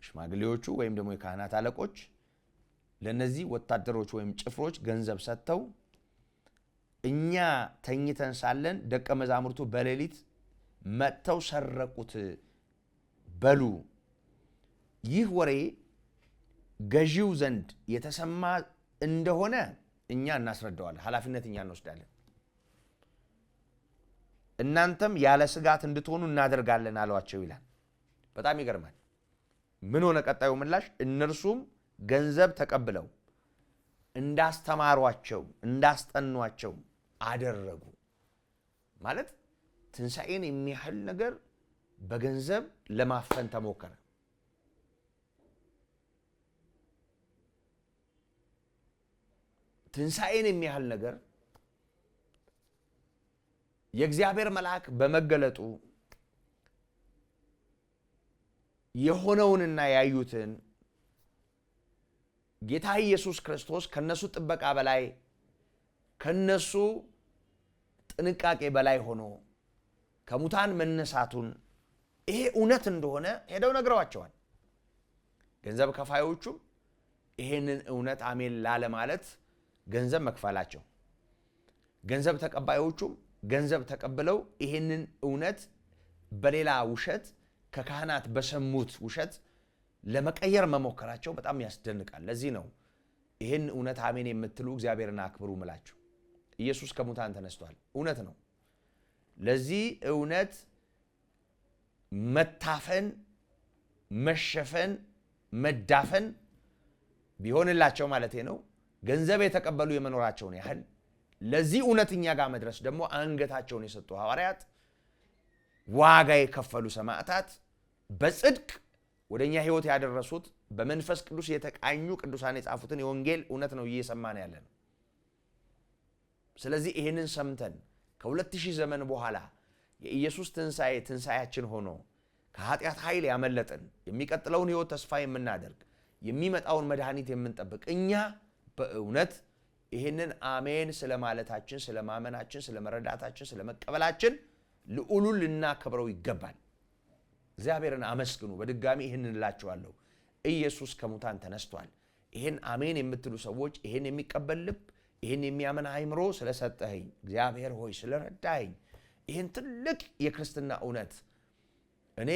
ሽማግሌዎቹ ወይም ደግሞ የካህናት አለቆች ለነዚህ ወታደሮች ወይም ጭፍሮች ገንዘብ ሰጥተው እኛ ተኝተን ሳለን ደቀ መዛሙርቱ በሌሊት መጥተው ሰረቁት በሉ። ይህ ወሬ ገዢው ዘንድ የተሰማ እንደሆነ እኛ እናስረዳዋለን፣ ኃላፊነት እኛ እንወስዳለን፣ እናንተም ያለ ስጋት እንድትሆኑ እናደርጋለን አሏቸው ይላል። በጣም ይገርማል። ምን ሆነ ቀጣዩ ምላሽ? እነርሱም ገንዘብ ተቀብለው እንዳስተማሯቸው እንዳስጠኗቸው አደረጉ። ማለት ትንሣኤን የሚያህል ነገር በገንዘብ ለማፈን ተሞከረ። ትንሣኤን የሚያህል ነገር የእግዚአብሔር መልአክ በመገለጡ የሆነውንና ያዩትን ጌታ ኢየሱስ ክርስቶስ ከነሱ ጥበቃ በላይ ከነሱ ጥንቃቄ በላይ ሆኖ ከሙታን መነሳቱን ይሄ እውነት እንደሆነ ሄደው ነግረዋቸዋል። ገንዘብ ከፋዮቹም ይሄንን እውነት አሜን ላለማለት ገንዘብ መክፈላቸው፣ ገንዘብ ተቀባዮቹም ገንዘብ ተቀብለው ይሄንን እውነት በሌላ ውሸት ከካህናት በሰሙት ውሸት ለመቀየር መሞከራቸው በጣም ያስደንቃል። ለዚህ ነው ይህን እውነት አሜን የምትሉ እግዚአብሔርን አክብሩ ምላችሁ። ኢየሱስ ከሙታን ተነስቷል፣ እውነት ነው። ለዚህ እውነት መታፈን፣ መሸፈን፣ መዳፈን ቢሆንላቸው ማለት ነው ገንዘብ የተቀበሉ የመኖራቸውን ያህል ለዚህ እውነት እኛ ጋር መድረስ ደግሞ አንገታቸውን የሰጡ ሐዋርያት፣ ዋጋ የከፈሉ ሰማዕታት፣ በጽድቅ ወደ እኛ ሕይወት ያደረሱት በመንፈስ ቅዱስ የተቃኙ ቅዱሳን የጻፉትን የወንጌል እውነት ነው እየሰማን ያለ ነው። ስለዚህ ይህንን ሰምተን ከ2000 ዘመን በኋላ የኢየሱስ ትንሣኤ ትንሣኤያችን ሆኖ ከኃጢአት ኃይል ያመለጥን የሚቀጥለውን ሕይወት ተስፋ የምናደርግ የሚመጣውን መድኃኒት የምንጠብቅ እኛ በእውነት ይህንን አሜን ስለማለታችን፣ ስለማመናችን፣ ስለመረዳታችን፣ ስለመቀበላችን ልዑሉን ልናከብረው ይገባል። እግዚአብሔርን አመስግኑ። በድጋሚ ይህንን እላችኋለሁ፣ ኢየሱስ ከሙታን ተነስቷል። ይህን አሜን የምትሉ ሰዎች ይህን የሚቀበል ልብ፣ ይህን የሚያምን አእምሮ ስለሰጠኸኝ እግዚአብሔር ሆይ ስለረዳኸኝ፣ ይህን ትልቅ የክርስትና እውነት እኔ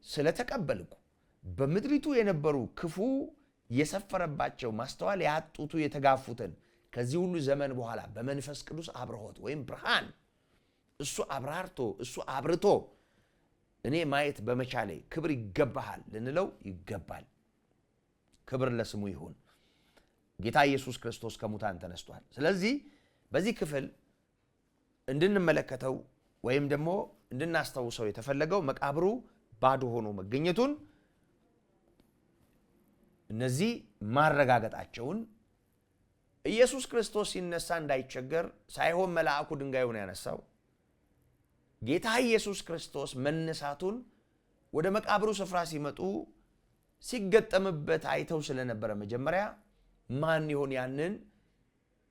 ስለተቀበልኩ በምድሪቱ የነበሩ ክፉ የሰፈረባቸው ማስተዋል ያጡቱ የተጋፉትን ከዚህ ሁሉ ዘመን በኋላ በመንፈስ ቅዱስ አብርሆት ወይም ብርሃን እሱ አብራርቶ እሱ አብርቶ እኔ ማየት በመቻሌ ክብር ይገባሃል ልንለው ይገባል። ክብር ለስሙ ይሁን። ጌታ ኢየሱስ ክርስቶስ ከሙታን ተነስቷል። ስለዚህ በዚህ ክፍል እንድንመለከተው ወይም ደግሞ እንድናስታውሰው የተፈለገው መቃብሩ ባዶ ሆኖ መገኘቱን እነዚህ ማረጋገጣቸውን ኢየሱስ ክርስቶስ ሲነሳ እንዳይቸገር ሳይሆን መልአኩ ድንጋዩን ያነሳው ጌታ ኢየሱስ ክርስቶስ መነሳቱን ወደ መቃብሩ ስፍራ ሲመጡ ሲገጠምበት አይተው ስለነበረ መጀመሪያ ማን ይሆን ያንን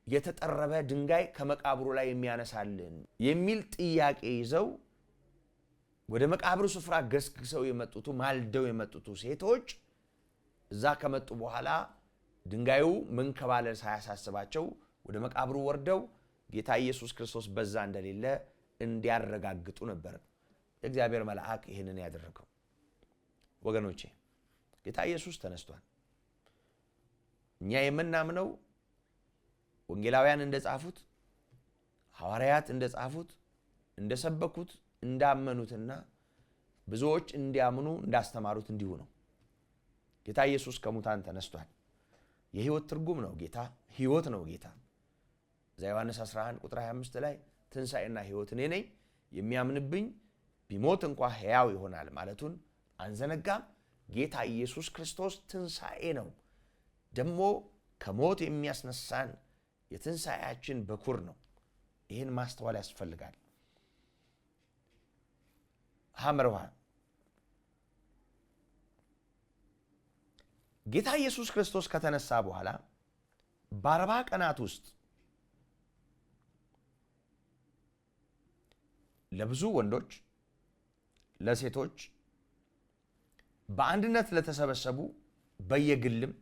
የተጠረበ ድንጋይ ከመቃብሩ ላይ የሚያነሳልን የሚል ጥያቄ ይዘው ወደ መቃብሩ ስፍራ ገስግሰው የመጡቱ ማልደው የመጡቱ ሴቶች እዛ ከመጡ በኋላ ድንጋዩ መንከባለል ሳያሳስባቸው ወደ መቃብሩ ወርደው ጌታ ኢየሱስ ክርስቶስ በዛ እንደሌለ እንዲያረጋግጡ ነበር የእግዚአብሔር መልአክ ይህንን ያደረገው። ወገኖቼ ጌታ ኢየሱስ ተነስቷል። እኛ የምናምነው ወንጌላውያን እንደጻፉት፣ ሐዋርያት እንደጻፉት፣ እንደሰበኩት፣ እንዳመኑትና ብዙዎች እንዲያምኑ እንዳስተማሩት እንዲሁ ነው። ጌታ ኢየሱስ ከሙታን ተነስቷል። የሕይወት ትርጉም ነው ጌታ፣ ሕይወት ነው ጌታ። እዛ ዮሐንስ 11 ቁጥር 25 ላይ ትንሣኤና ሕይወት እኔ ነኝ፣ የሚያምንብኝ ቢሞት እንኳ ሕያው ይሆናል ማለቱን አንዘነጋም። ጌታ ኢየሱስ ክርስቶስ ትንሣኤ ነው። ደግሞ ከሞት የሚያስነሳን የትንሣኤያችን በኩር ነው። ይህን ማስተዋል ያስፈልጋል። ሐመርሃ ጌታ ኢየሱስ ክርስቶስ ከተነሳ በኋላ በ40 ቀናት ውስጥ ለብዙ ወንዶች፣ ለሴቶች በአንድነት ለተሰበሰቡ በየግልም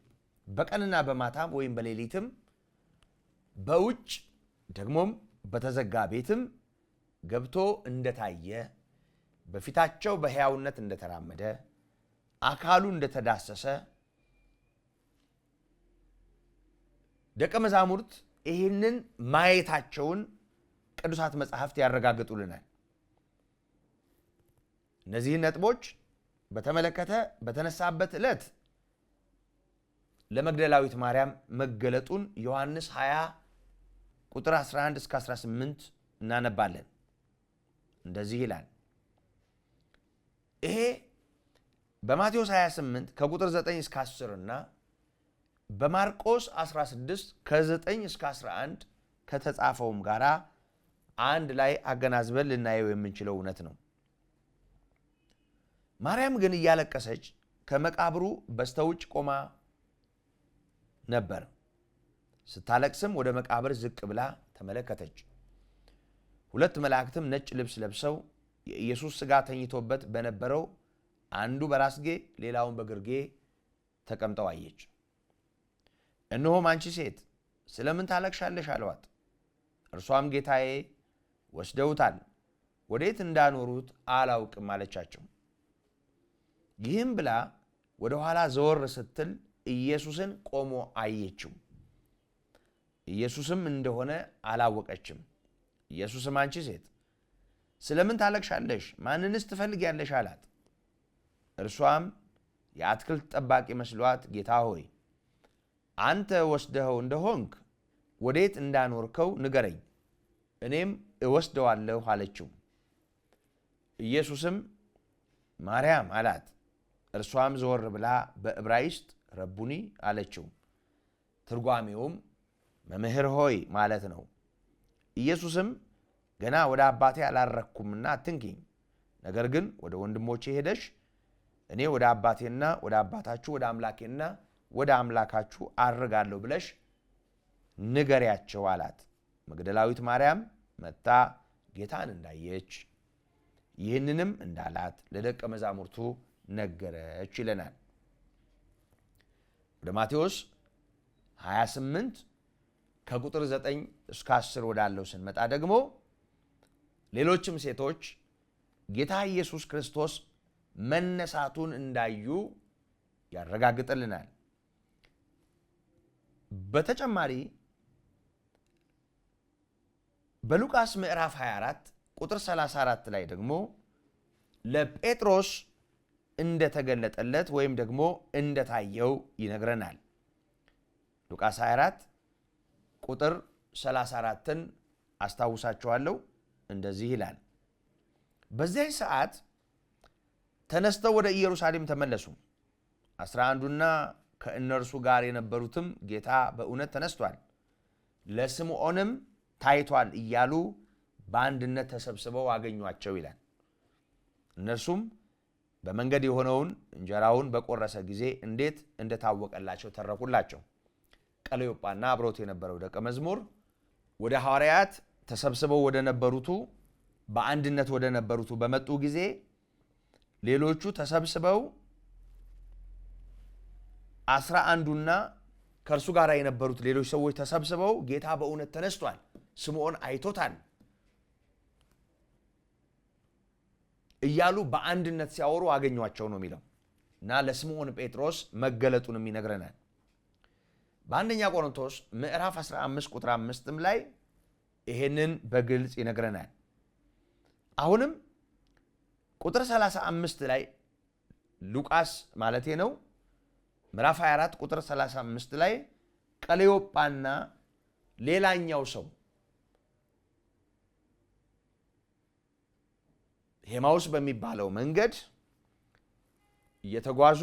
በቀንና በማታም ወይም በሌሊትም በውጭ ደግሞም በተዘጋ ቤትም ገብቶ እንደታየ በፊታቸው በሕያውነት እንደተራመደ አካሉ እንደተዳሰሰ ደቀ መዛሙርት ይህንን ማየታቸውን ቅዱሳት መጻሕፍት ያረጋግጡልናል። እነዚህን ነጥቦች በተመለከተ በተነሳበት ዕለት ለመግደላዊት ማርያም መገለጡን ዮሐንስ 20 ቁጥር 11 እስከ 18 እናነባለን። እንደዚህ ይላል። ይሄ በማቴዎስ 28 ከቁጥር 9 እስከ 10 እና በማርቆስ 16 ከ9 እስከ 11 ከተጻፈውም ጋር አንድ ላይ አገናዝበን ልናየው የምንችለው እውነት ነው። ማርያም ግን እያለቀሰች ከመቃብሩ በስተውጭ ቆማ ነበር። ስታለቅስም ወደ መቃብር ዝቅ ብላ ተመለከተች። ሁለት መላእክትም ነጭ ልብስ ለብሰው የኢየሱስ ሥጋ ተኝቶበት በነበረው አንዱ በራስጌ ሌላውን በግርጌ ተቀምጠው አየች። እነሆም አንቺ ሴት ስለምን ታለቅሻለሽ? አለዋት። እርሷም ጌታዬ ወስደውታል፣ ወዴት እንዳኖሩት አላውቅም አለቻቸው። ይህም ብላ ወደ ኋላ ዘወር ስትል ኢየሱስን ቆሞ አየችው። ኢየሱስም እንደሆነ አላወቀችም። ኢየሱስም አንቺ ሴት ስለምን ታለቅሻለሽ? ማንንስ ትፈልጊያለሽ? አላት። እርሷም የአትክልት ጠባቂ መስሏት ጌታ ሆይ አንተ ወስደኸው እንደሆንክ ወዴት እንዳኖርከው ንገረኝ፣ እኔም እወስደዋለሁ አለችው። ኢየሱስም ማርያም አላት። እርሷም ዘወር ብላ በዕብራይስጥ ረቡኒ አለችው። ትርጓሜውም መምህር ሆይ ማለት ነው። ኢየሱስም ገና ወደ አባቴ አላረግኩምና አትንኪኝ፣ ነገር ግን ወደ ወንድሞቼ ሄደሽ እኔ ወደ አባቴና ወደ አባታችሁ ወደ አምላኬና ወደ አምላካችሁ አርጋለሁ ብለሽ ንገሪያቸው አላት። መግደላዊት ማርያም መጥታ ጌታን እንዳየች ይህንንም እንዳላት ለደቀ መዛሙርቱ ነገረች ይለናል። ወደ ማቴዎስ 28 ከቁጥር 9 እስከ 10 ወዳለው ስንመጣ ደግሞ ሌሎችም ሴቶች ጌታ ኢየሱስ ክርስቶስ መነሳቱን እንዳዩ ያረጋግጥልናል። በተጨማሪ በሉቃስ ምዕራፍ 24 ቁጥር 34 ላይ ደግሞ ለጴጥሮስ እንደተገለጠለት ወይም ደግሞ እንደታየው ይነግረናል። ሉቃስ 24 ቁጥር 34ን አስታውሳችኋለሁ። እንደዚህ ይላል፣ በዚያች ሰዓት ተነስተው ወደ ኢየሩሳሌም ተመለሱ። 11ዱና ከእነርሱ ጋር የነበሩትም ጌታ በእውነት ተነስቷል፣ ለስምዖንም ታይቷል እያሉ በአንድነት ተሰብስበው አገኟቸው ይላል። እነርሱም በመንገድ የሆነውን እንጀራውን በቆረሰ ጊዜ እንዴት እንደታወቀላቸው ተረኩላቸው። ቀለዮጳና አብሮት የነበረው ደቀ መዝሙር ወደ ሐዋርያት ተሰብስበው ወደ ነበሩቱ በአንድነት ወደ ነበሩቱ በመጡ ጊዜ ሌሎቹ ተሰብስበው 11ዱና ከእርሱ ጋር የነበሩት ሌሎች ሰዎች ተሰብስበው ጌታ በእውነት ተነስቷል፣ ስምዖን አይቶታል እያሉ በአንድነት ሲያወሩ አገኟቸው ነው የሚለው እና ለስምዖን ጴጥሮስ መገለጡንም ይነግረናል። በአንደኛ ቆሮንቶስ ምዕራፍ 15 ቁጥር 5 ላይ ይሄንን በግልጽ ይነግረናል። አሁንም ቁጥር 35 ላይ ሉቃስ ማለቴ ነው ምዕራፍ 24 ቁጥር 35 ላይ ቀለዮጳና ሌላኛው ሰው ሄማውስ በሚባለው መንገድ እየተጓዙ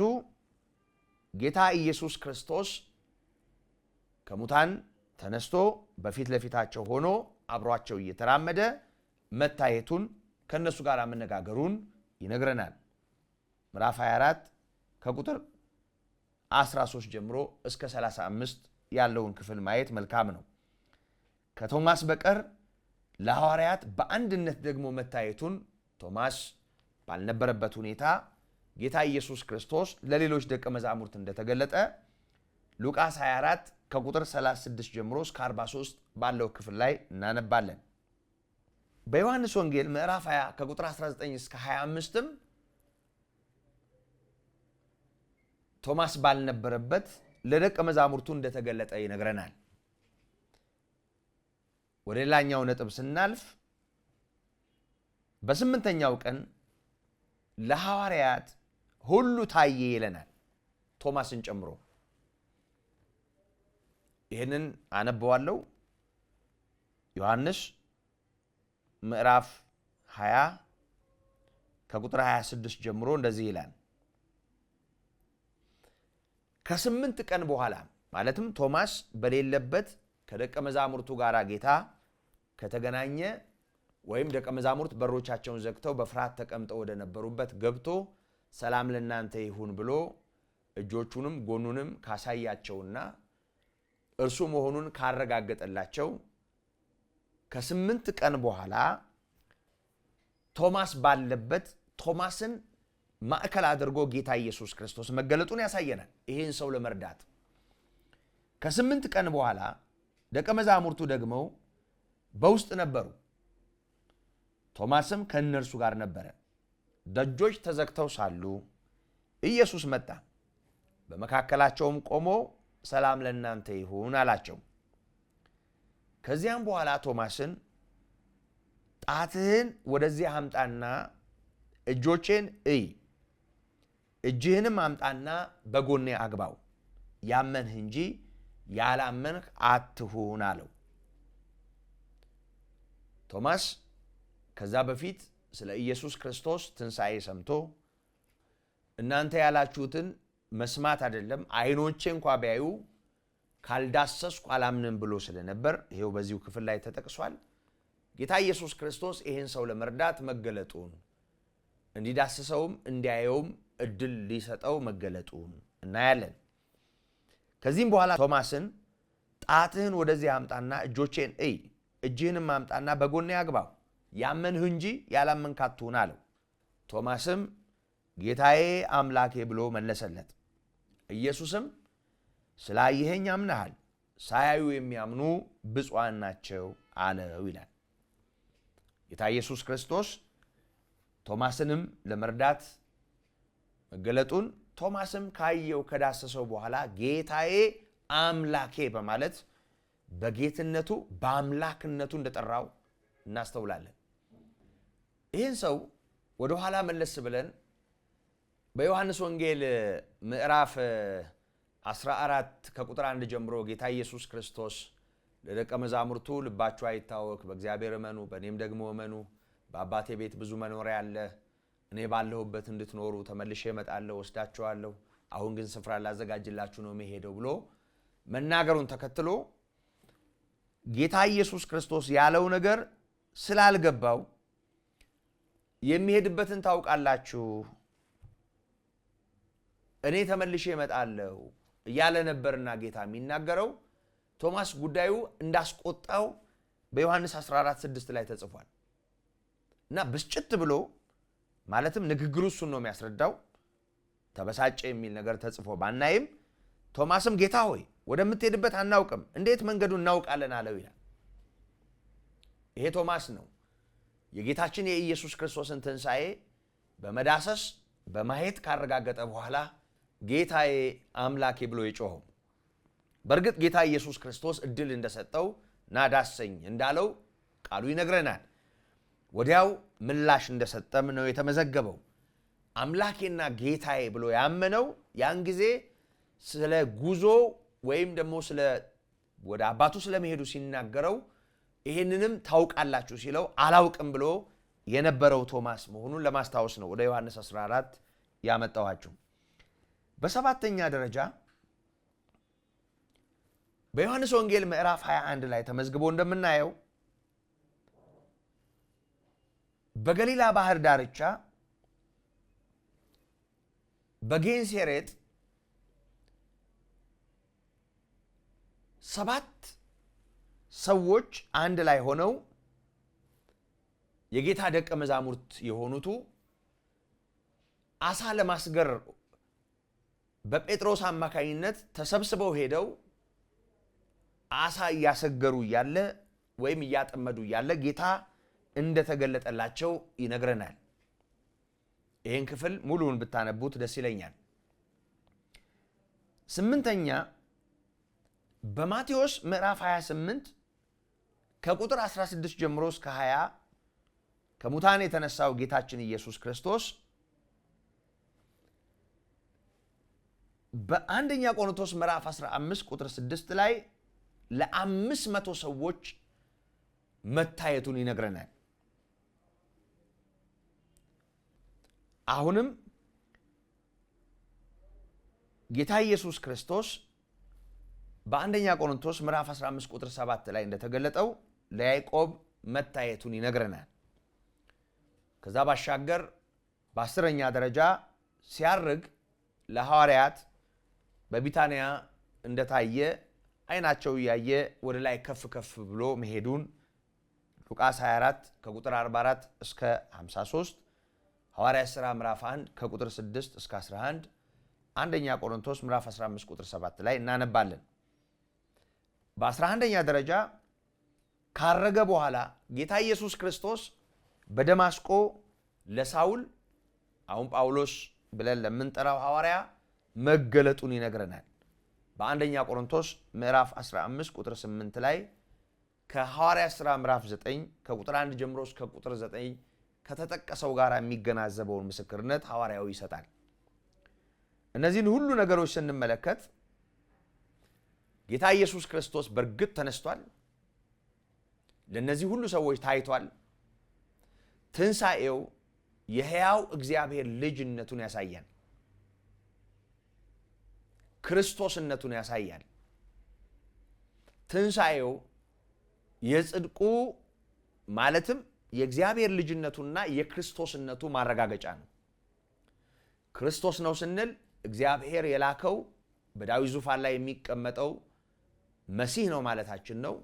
ጌታ ኢየሱስ ክርስቶስ ከሙታን ተነስቶ በፊት ለፊታቸው ሆኖ አብሯቸው እየተራመደ መታየቱን ከነሱ ጋር መነጋገሩን ይነግረናል። ምዕራፍ 24 ከቁጥር 13 ጀምሮ እስከ 35 ያለውን ክፍል ማየት መልካም ነው። ከቶማስ በቀር ለሐዋርያት በአንድነት ደግሞ መታየቱን ቶማስ ባልነበረበት ሁኔታ ጌታ ኢየሱስ ክርስቶስ ለሌሎች ደቀ መዛሙርት እንደተገለጠ ሉቃስ 24 ከቁጥር 36 ጀምሮ እስከ 43 ባለው ክፍል ላይ እናነባለን። በዮሐንስ ወንጌል ምዕራፍ 20 ከቁጥር 19 እስከ 25ም ቶማስ ባልነበረበት ለደቀ መዛሙርቱ እንደተገለጠ ይነግረናል። ወደ ሌላኛው ነጥብ ስናልፍ በስምንተኛው ቀን ለሐዋርያት ሁሉ ታየ ይለናል፣ ቶማስን ጨምሮ። ይህንን አነበዋለሁ። ዮሐንስ ምዕራፍ 20 ከቁጥር 26 ጀምሮ እንደዚህ ይላል። ከ8 ቀን በኋላ ማለትም ቶማስ በሌለበት ከደቀ መዛሙርቱ ጋር ጌታ ከተገናኘ ወይም ደቀ መዛሙርት በሮቻቸውን ዘግተው በፍርሃት ተቀምጠው ወደ ነበሩበት ገብቶ ሰላም ለእናንተ ይሁን ብሎ እጆቹንም ጎኑንም ካሳያቸውና እርሱ መሆኑን ካረጋገጠላቸው ከ8 ቀን በኋላ ቶማስ ባለበት ቶማስን ማዕከል አድርጎ ጌታ ኢየሱስ ክርስቶስ መገለጡን ያሳየናል። ይህን ሰው ለመርዳት ከ8 ቀን በኋላ ደቀ መዛሙርቱ ደግሞ በውስጥ ነበሩ፣ ቶማስም ከእነርሱ ጋር ነበረ። ደጆች ተዘግተው ሳሉ ኢየሱስ መጣ፣ በመካከላቸውም ቆሞ ሰላም ለእናንተ ይሁን አላቸው። ከዚያም በኋላ ቶማስን ጣትህን ወደዚህ አምጣና እጆቼን እይ፣ እጅህንም አምጣና በጎኔ አግባው፣ ያመንህ እንጂ ያላመንህ አትሁን አለው። ቶማስ ከዛ በፊት ስለ ኢየሱስ ክርስቶስ ትንሣኤ ሰምቶ እናንተ ያላችሁትን መስማት አይደለም አይኖቼ እንኳ ቢያዩ ካልዳሰስኩ አላምንም ብሎ ስለነበር ይሄው በዚሁ ክፍል ላይ ተጠቅሷል። ጌታ ኢየሱስ ክርስቶስ ይህን ሰው ለመርዳት መገለጡን እንዲዳስሰውም እንዲያየውም እድል ሊሰጠው መገለጡን እናያለን። ከዚህም በኋላ ቶማስን ጣትህን ወደዚህ አምጣና እጆቼን እይ፣ እጅህንም አምጣና በጎኔ አግባው፣ ያመንህ እንጂ ያላመንክ አትሁን አለው። ቶማስም ጌታዬ አምላኬ ብሎ መለሰለት። ኢየሱስም ስላየኸኝ አምነሃል፣ ሳያዩ የሚያምኑ ብፁዓን ናቸው አለው ይላል። ጌታ ኢየሱስ ክርስቶስ ቶማስንም ለመርዳት መገለጡን ቶማስም ካየው ከዳሰሰው በኋላ ጌታዬ አምላኬ በማለት በጌትነቱ በአምላክነቱ እንደጠራው እናስተውላለን። ይህን ሰው ወደ ኋላ መለስ ብለን በዮሐንስ ወንጌል ምዕራፍ 14 ከቁጥር 1 ጀምሮ ጌታ ኢየሱስ ክርስቶስ ለደቀ መዛሙርቱ ልባችሁ አይታወክ፣ በእግዚአብሔር እመኑ፣ በእኔም ደግሞ እመኑ፣ በአባቴ ቤት ብዙ መኖሪያ አለ፣ እኔ ባለሁበት እንድትኖሩ ተመልሼ እመጣለሁ፣ ወስዳችኋለሁ፣ አሁን ግን ስፍራ ላዘጋጅላችሁ ነው የምሄደው ብሎ መናገሩን ተከትሎ ጌታ ኢየሱስ ክርስቶስ ያለው ነገር ስላልገባው የሚሄድበትን ታውቃላችሁ፣ እኔ ተመልሼ እመጣለሁ እያለ ነበርና ጌታ የሚናገረው ቶማስ ጉዳዩ እንዳስቆጣው በዮሐንስ 14:6 ላይ ተጽፏል። እና ብስጭት ብሎ ማለትም ንግግሩ እሱን ነው የሚያስረዳው፣ ተበሳጨ የሚል ነገር ተጽፎ ባናይም ቶማስም ጌታ ሆይ ወደምትሄድበት አናውቅም፣ እንዴት መንገዱን እናውቃለን አለው ይላል። ይሄ ቶማስ ነው የጌታችን የኢየሱስ ክርስቶስን ትንሣኤ በመዳሰስ በማየት ካረጋገጠ በኋላ ጌታዬ አምላኬ ብሎ የጮኸው። በእርግጥ ጌታ ኢየሱስ ክርስቶስ እድል እንደሰጠው ና ዳሰኝ እንዳለው ቃሉ ይነግረናል። ወዲያው ምላሽ እንደሰጠም ነው የተመዘገበው። አምላኬና ጌታዬ ብሎ ያመነው ያን ጊዜ ስለ ጉዞ ወይም ደግሞ ስለ ወደ አባቱ ስለመሄዱ ሲናገረው ይሄንንም ታውቃላችሁ ሲለው አላውቅም ብሎ የነበረው ቶማስ መሆኑን ለማስታወስ ነው ወደ ዮሐንስ 14 ያመጣኋችሁ። በሰባተኛ ደረጃ በዮሐንስ ወንጌል ምዕራፍ 21 ላይ ተመዝግቦ እንደምናየው በገሊላ ባህር ዳርቻ በጌንሴሬጥ 7 ሰዎች አንድ ላይ ሆነው የጌታ ደቀ መዛሙርት የሆኑቱ አሳ ለማስገር በጴጥሮስ አማካኝነት ተሰብስበው ሄደው አሳ እያሰገሩ እያለ ወይም እያጠመዱ እያለ ጌታ እንደተገለጠላቸው ይነግረናል። ይህን ክፍል ሙሉውን ብታነቡት ደስ ይለኛል። 8ኛ በማቴዎስ ምዕራፍ 28 ከቁጥር 16 ጀምሮ እስከ 20 ከሙታን የተነሳው ጌታችን ኢየሱስ ክርስቶስ በአንደኛ ቆሮንቶስ ምዕራፍ 15 ቁጥር 6 ላይ ለ500 ሰዎች መታየቱን ይነግረናል። አሁንም ጌታ ኢየሱስ ክርስቶስ በአንደኛ ቆሮንቶስ ምዕራፍ 15 ቁጥር 7 ላይ እንደተገለጠው ለያዕቆብ መታየቱን ይነግረናል። ከዛ ባሻገር በ10ኛ ደረጃ ሲያርግ ለሐዋርያት በቢታንያ እንደታየ አይናቸው እያየ ወደ ላይ ከፍ ከፍ ብሎ መሄዱን ሉቃስ 24 ከቁጥር 44 እስከ 53፣ ሐዋርያት ሥራ ምዕራፍ 1 ከቁጥር 6 እስከ 11፣ አንደኛ ቆሮንቶስ ምዕራፍ 15 ቁጥር 7 ላይ እናነባለን። በ11ኛ ደረጃ ካረገ በኋላ ጌታ ኢየሱስ ክርስቶስ በደማስቆ ለሳውል፣ አሁን ጳውሎስ ብለን ለምንጠራው ሐዋርያ መገለጡን ይነግረናል። በአንደኛ ቆሮንቶስ ምዕራፍ 15 ቁጥር 8 ላይ ከሐዋርያት ሥራ ምዕራፍ 9 ከቁጥር 1 ጀምሮ እስከ ቁጥር 9 ከተጠቀሰው ጋር የሚገናዘበውን ምስክርነት ሐዋርያው ይሰጣል። እነዚህን ሁሉ ነገሮች ስንመለከት ጌታ ኢየሱስ ክርስቶስ በእርግጥ ተነስቷል። ለእነዚህ ሁሉ ሰዎች ታይቷል። ትንሣኤው የሕያው እግዚአብሔር ልጅነቱን ያሳያል። ክርስቶስነቱን ያሳያል። ትንሣኤው የጽድቁ ማለትም የእግዚአብሔር ልጅነቱና የክርስቶስነቱ ማረጋገጫ ነው። ክርስቶስ ነው ስንል እግዚአብሔር የላከው በዳዊት ዙፋን ላይ የሚቀመጠው መሲህ ነው ማለታችን ነው።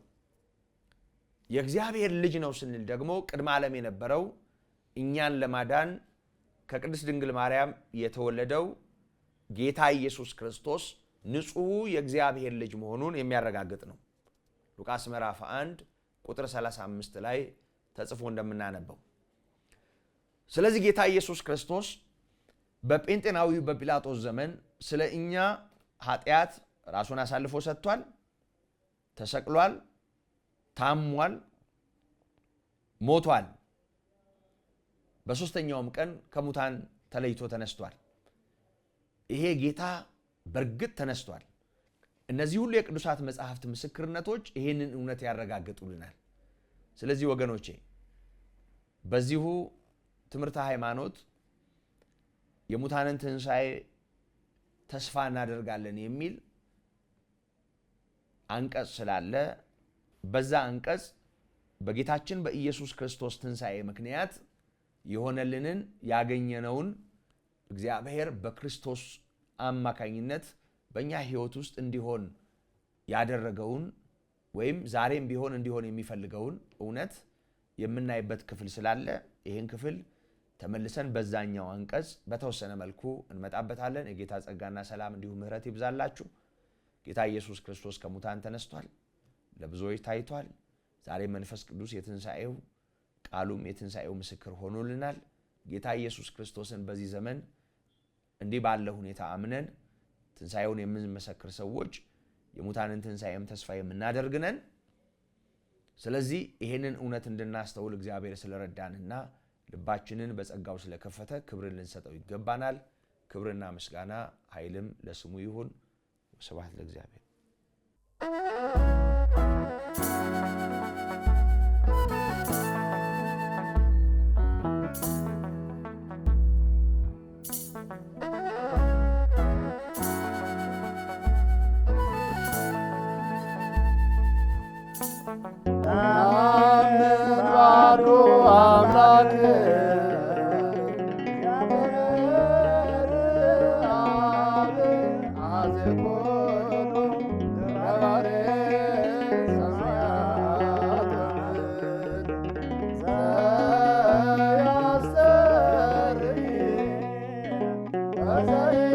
የእግዚአብሔር ልጅ ነው ስንል ደግሞ ቅድመ ዓለም የነበረው እኛን ለማዳን ከቅድስት ድንግል ማርያም የተወለደው ጌታ ኢየሱስ ክርስቶስ ንጹሑ የእግዚአብሔር ልጅ መሆኑን የሚያረጋግጥ ነው። ሉቃስ ምዕራፍ 1 ቁጥር 35 ላይ ተጽፎ እንደምናነበው። ስለዚህ ጌታ ኢየሱስ ክርስቶስ በጴንጤናዊው በጲላጦስ ዘመን ስለ እኛ ኃጢአት ራሱን አሳልፎ ሰጥቷል፣ ተሰቅሏል፣ ታሟል፣ ሞቷል። በሦስተኛውም ቀን ከሙታን ተለይቶ ተነስቷል። ይሄ ጌታ በእርግጥ ተነስቷል። እነዚህ ሁሉ የቅዱሳት መጽሐፍት ምስክርነቶች ይሄንን እውነት ያረጋግጡልናል። ስለዚህ ወገኖቼ በዚሁ ትምህርተ ሃይማኖት የሙታንን ትንሣኤ ተስፋ እናደርጋለን የሚል አንቀጽ ስላለ በዛ አንቀጽ በጌታችን በኢየሱስ ክርስቶስ ትንሣኤ ምክንያት የሆነልንን ያገኘነውን እግዚአብሔር በክርስቶስ አማካኝነት በእኛ ሕይወት ውስጥ እንዲሆን ያደረገውን ወይም ዛሬም ቢሆን እንዲሆን የሚፈልገውን እውነት የምናይበት ክፍል ስላለ ይህን ክፍል ተመልሰን በዛኛው አንቀጽ በተወሰነ መልኩ እንመጣበታለን። የጌታ ጸጋና ሰላም እንዲሁም ምሕረት ይብዛላችሁ። ጌታ ኢየሱስ ክርስቶስ ከሙታን ተነስቷል፣ ለብዙዎች ታይቷል። ዛሬ መንፈስ ቅዱስ የትንሣኤው ቃሉም የትንሣኤው ምስክር ሆኖልናል። ጌታ ኢየሱስ ክርስቶስን በዚህ ዘመን እንዲህ ባለ ሁኔታ አምነን ትንሣኤውን የምንመሰክር ሰዎች የሙታንን ትንሣኤም ተስፋ የምናደርግ ነን። ስለዚህ ይሄንን እውነት እንድናስተውል እግዚአብሔር ስለረዳንና ልባችንን በጸጋው ስለከፈተ ክብርን ልንሰጠው ይገባናል። ክብርና ምስጋና ኃይልም ለስሙ ይሁን። ስብሐት ለእግዚአብሔር። አምላክ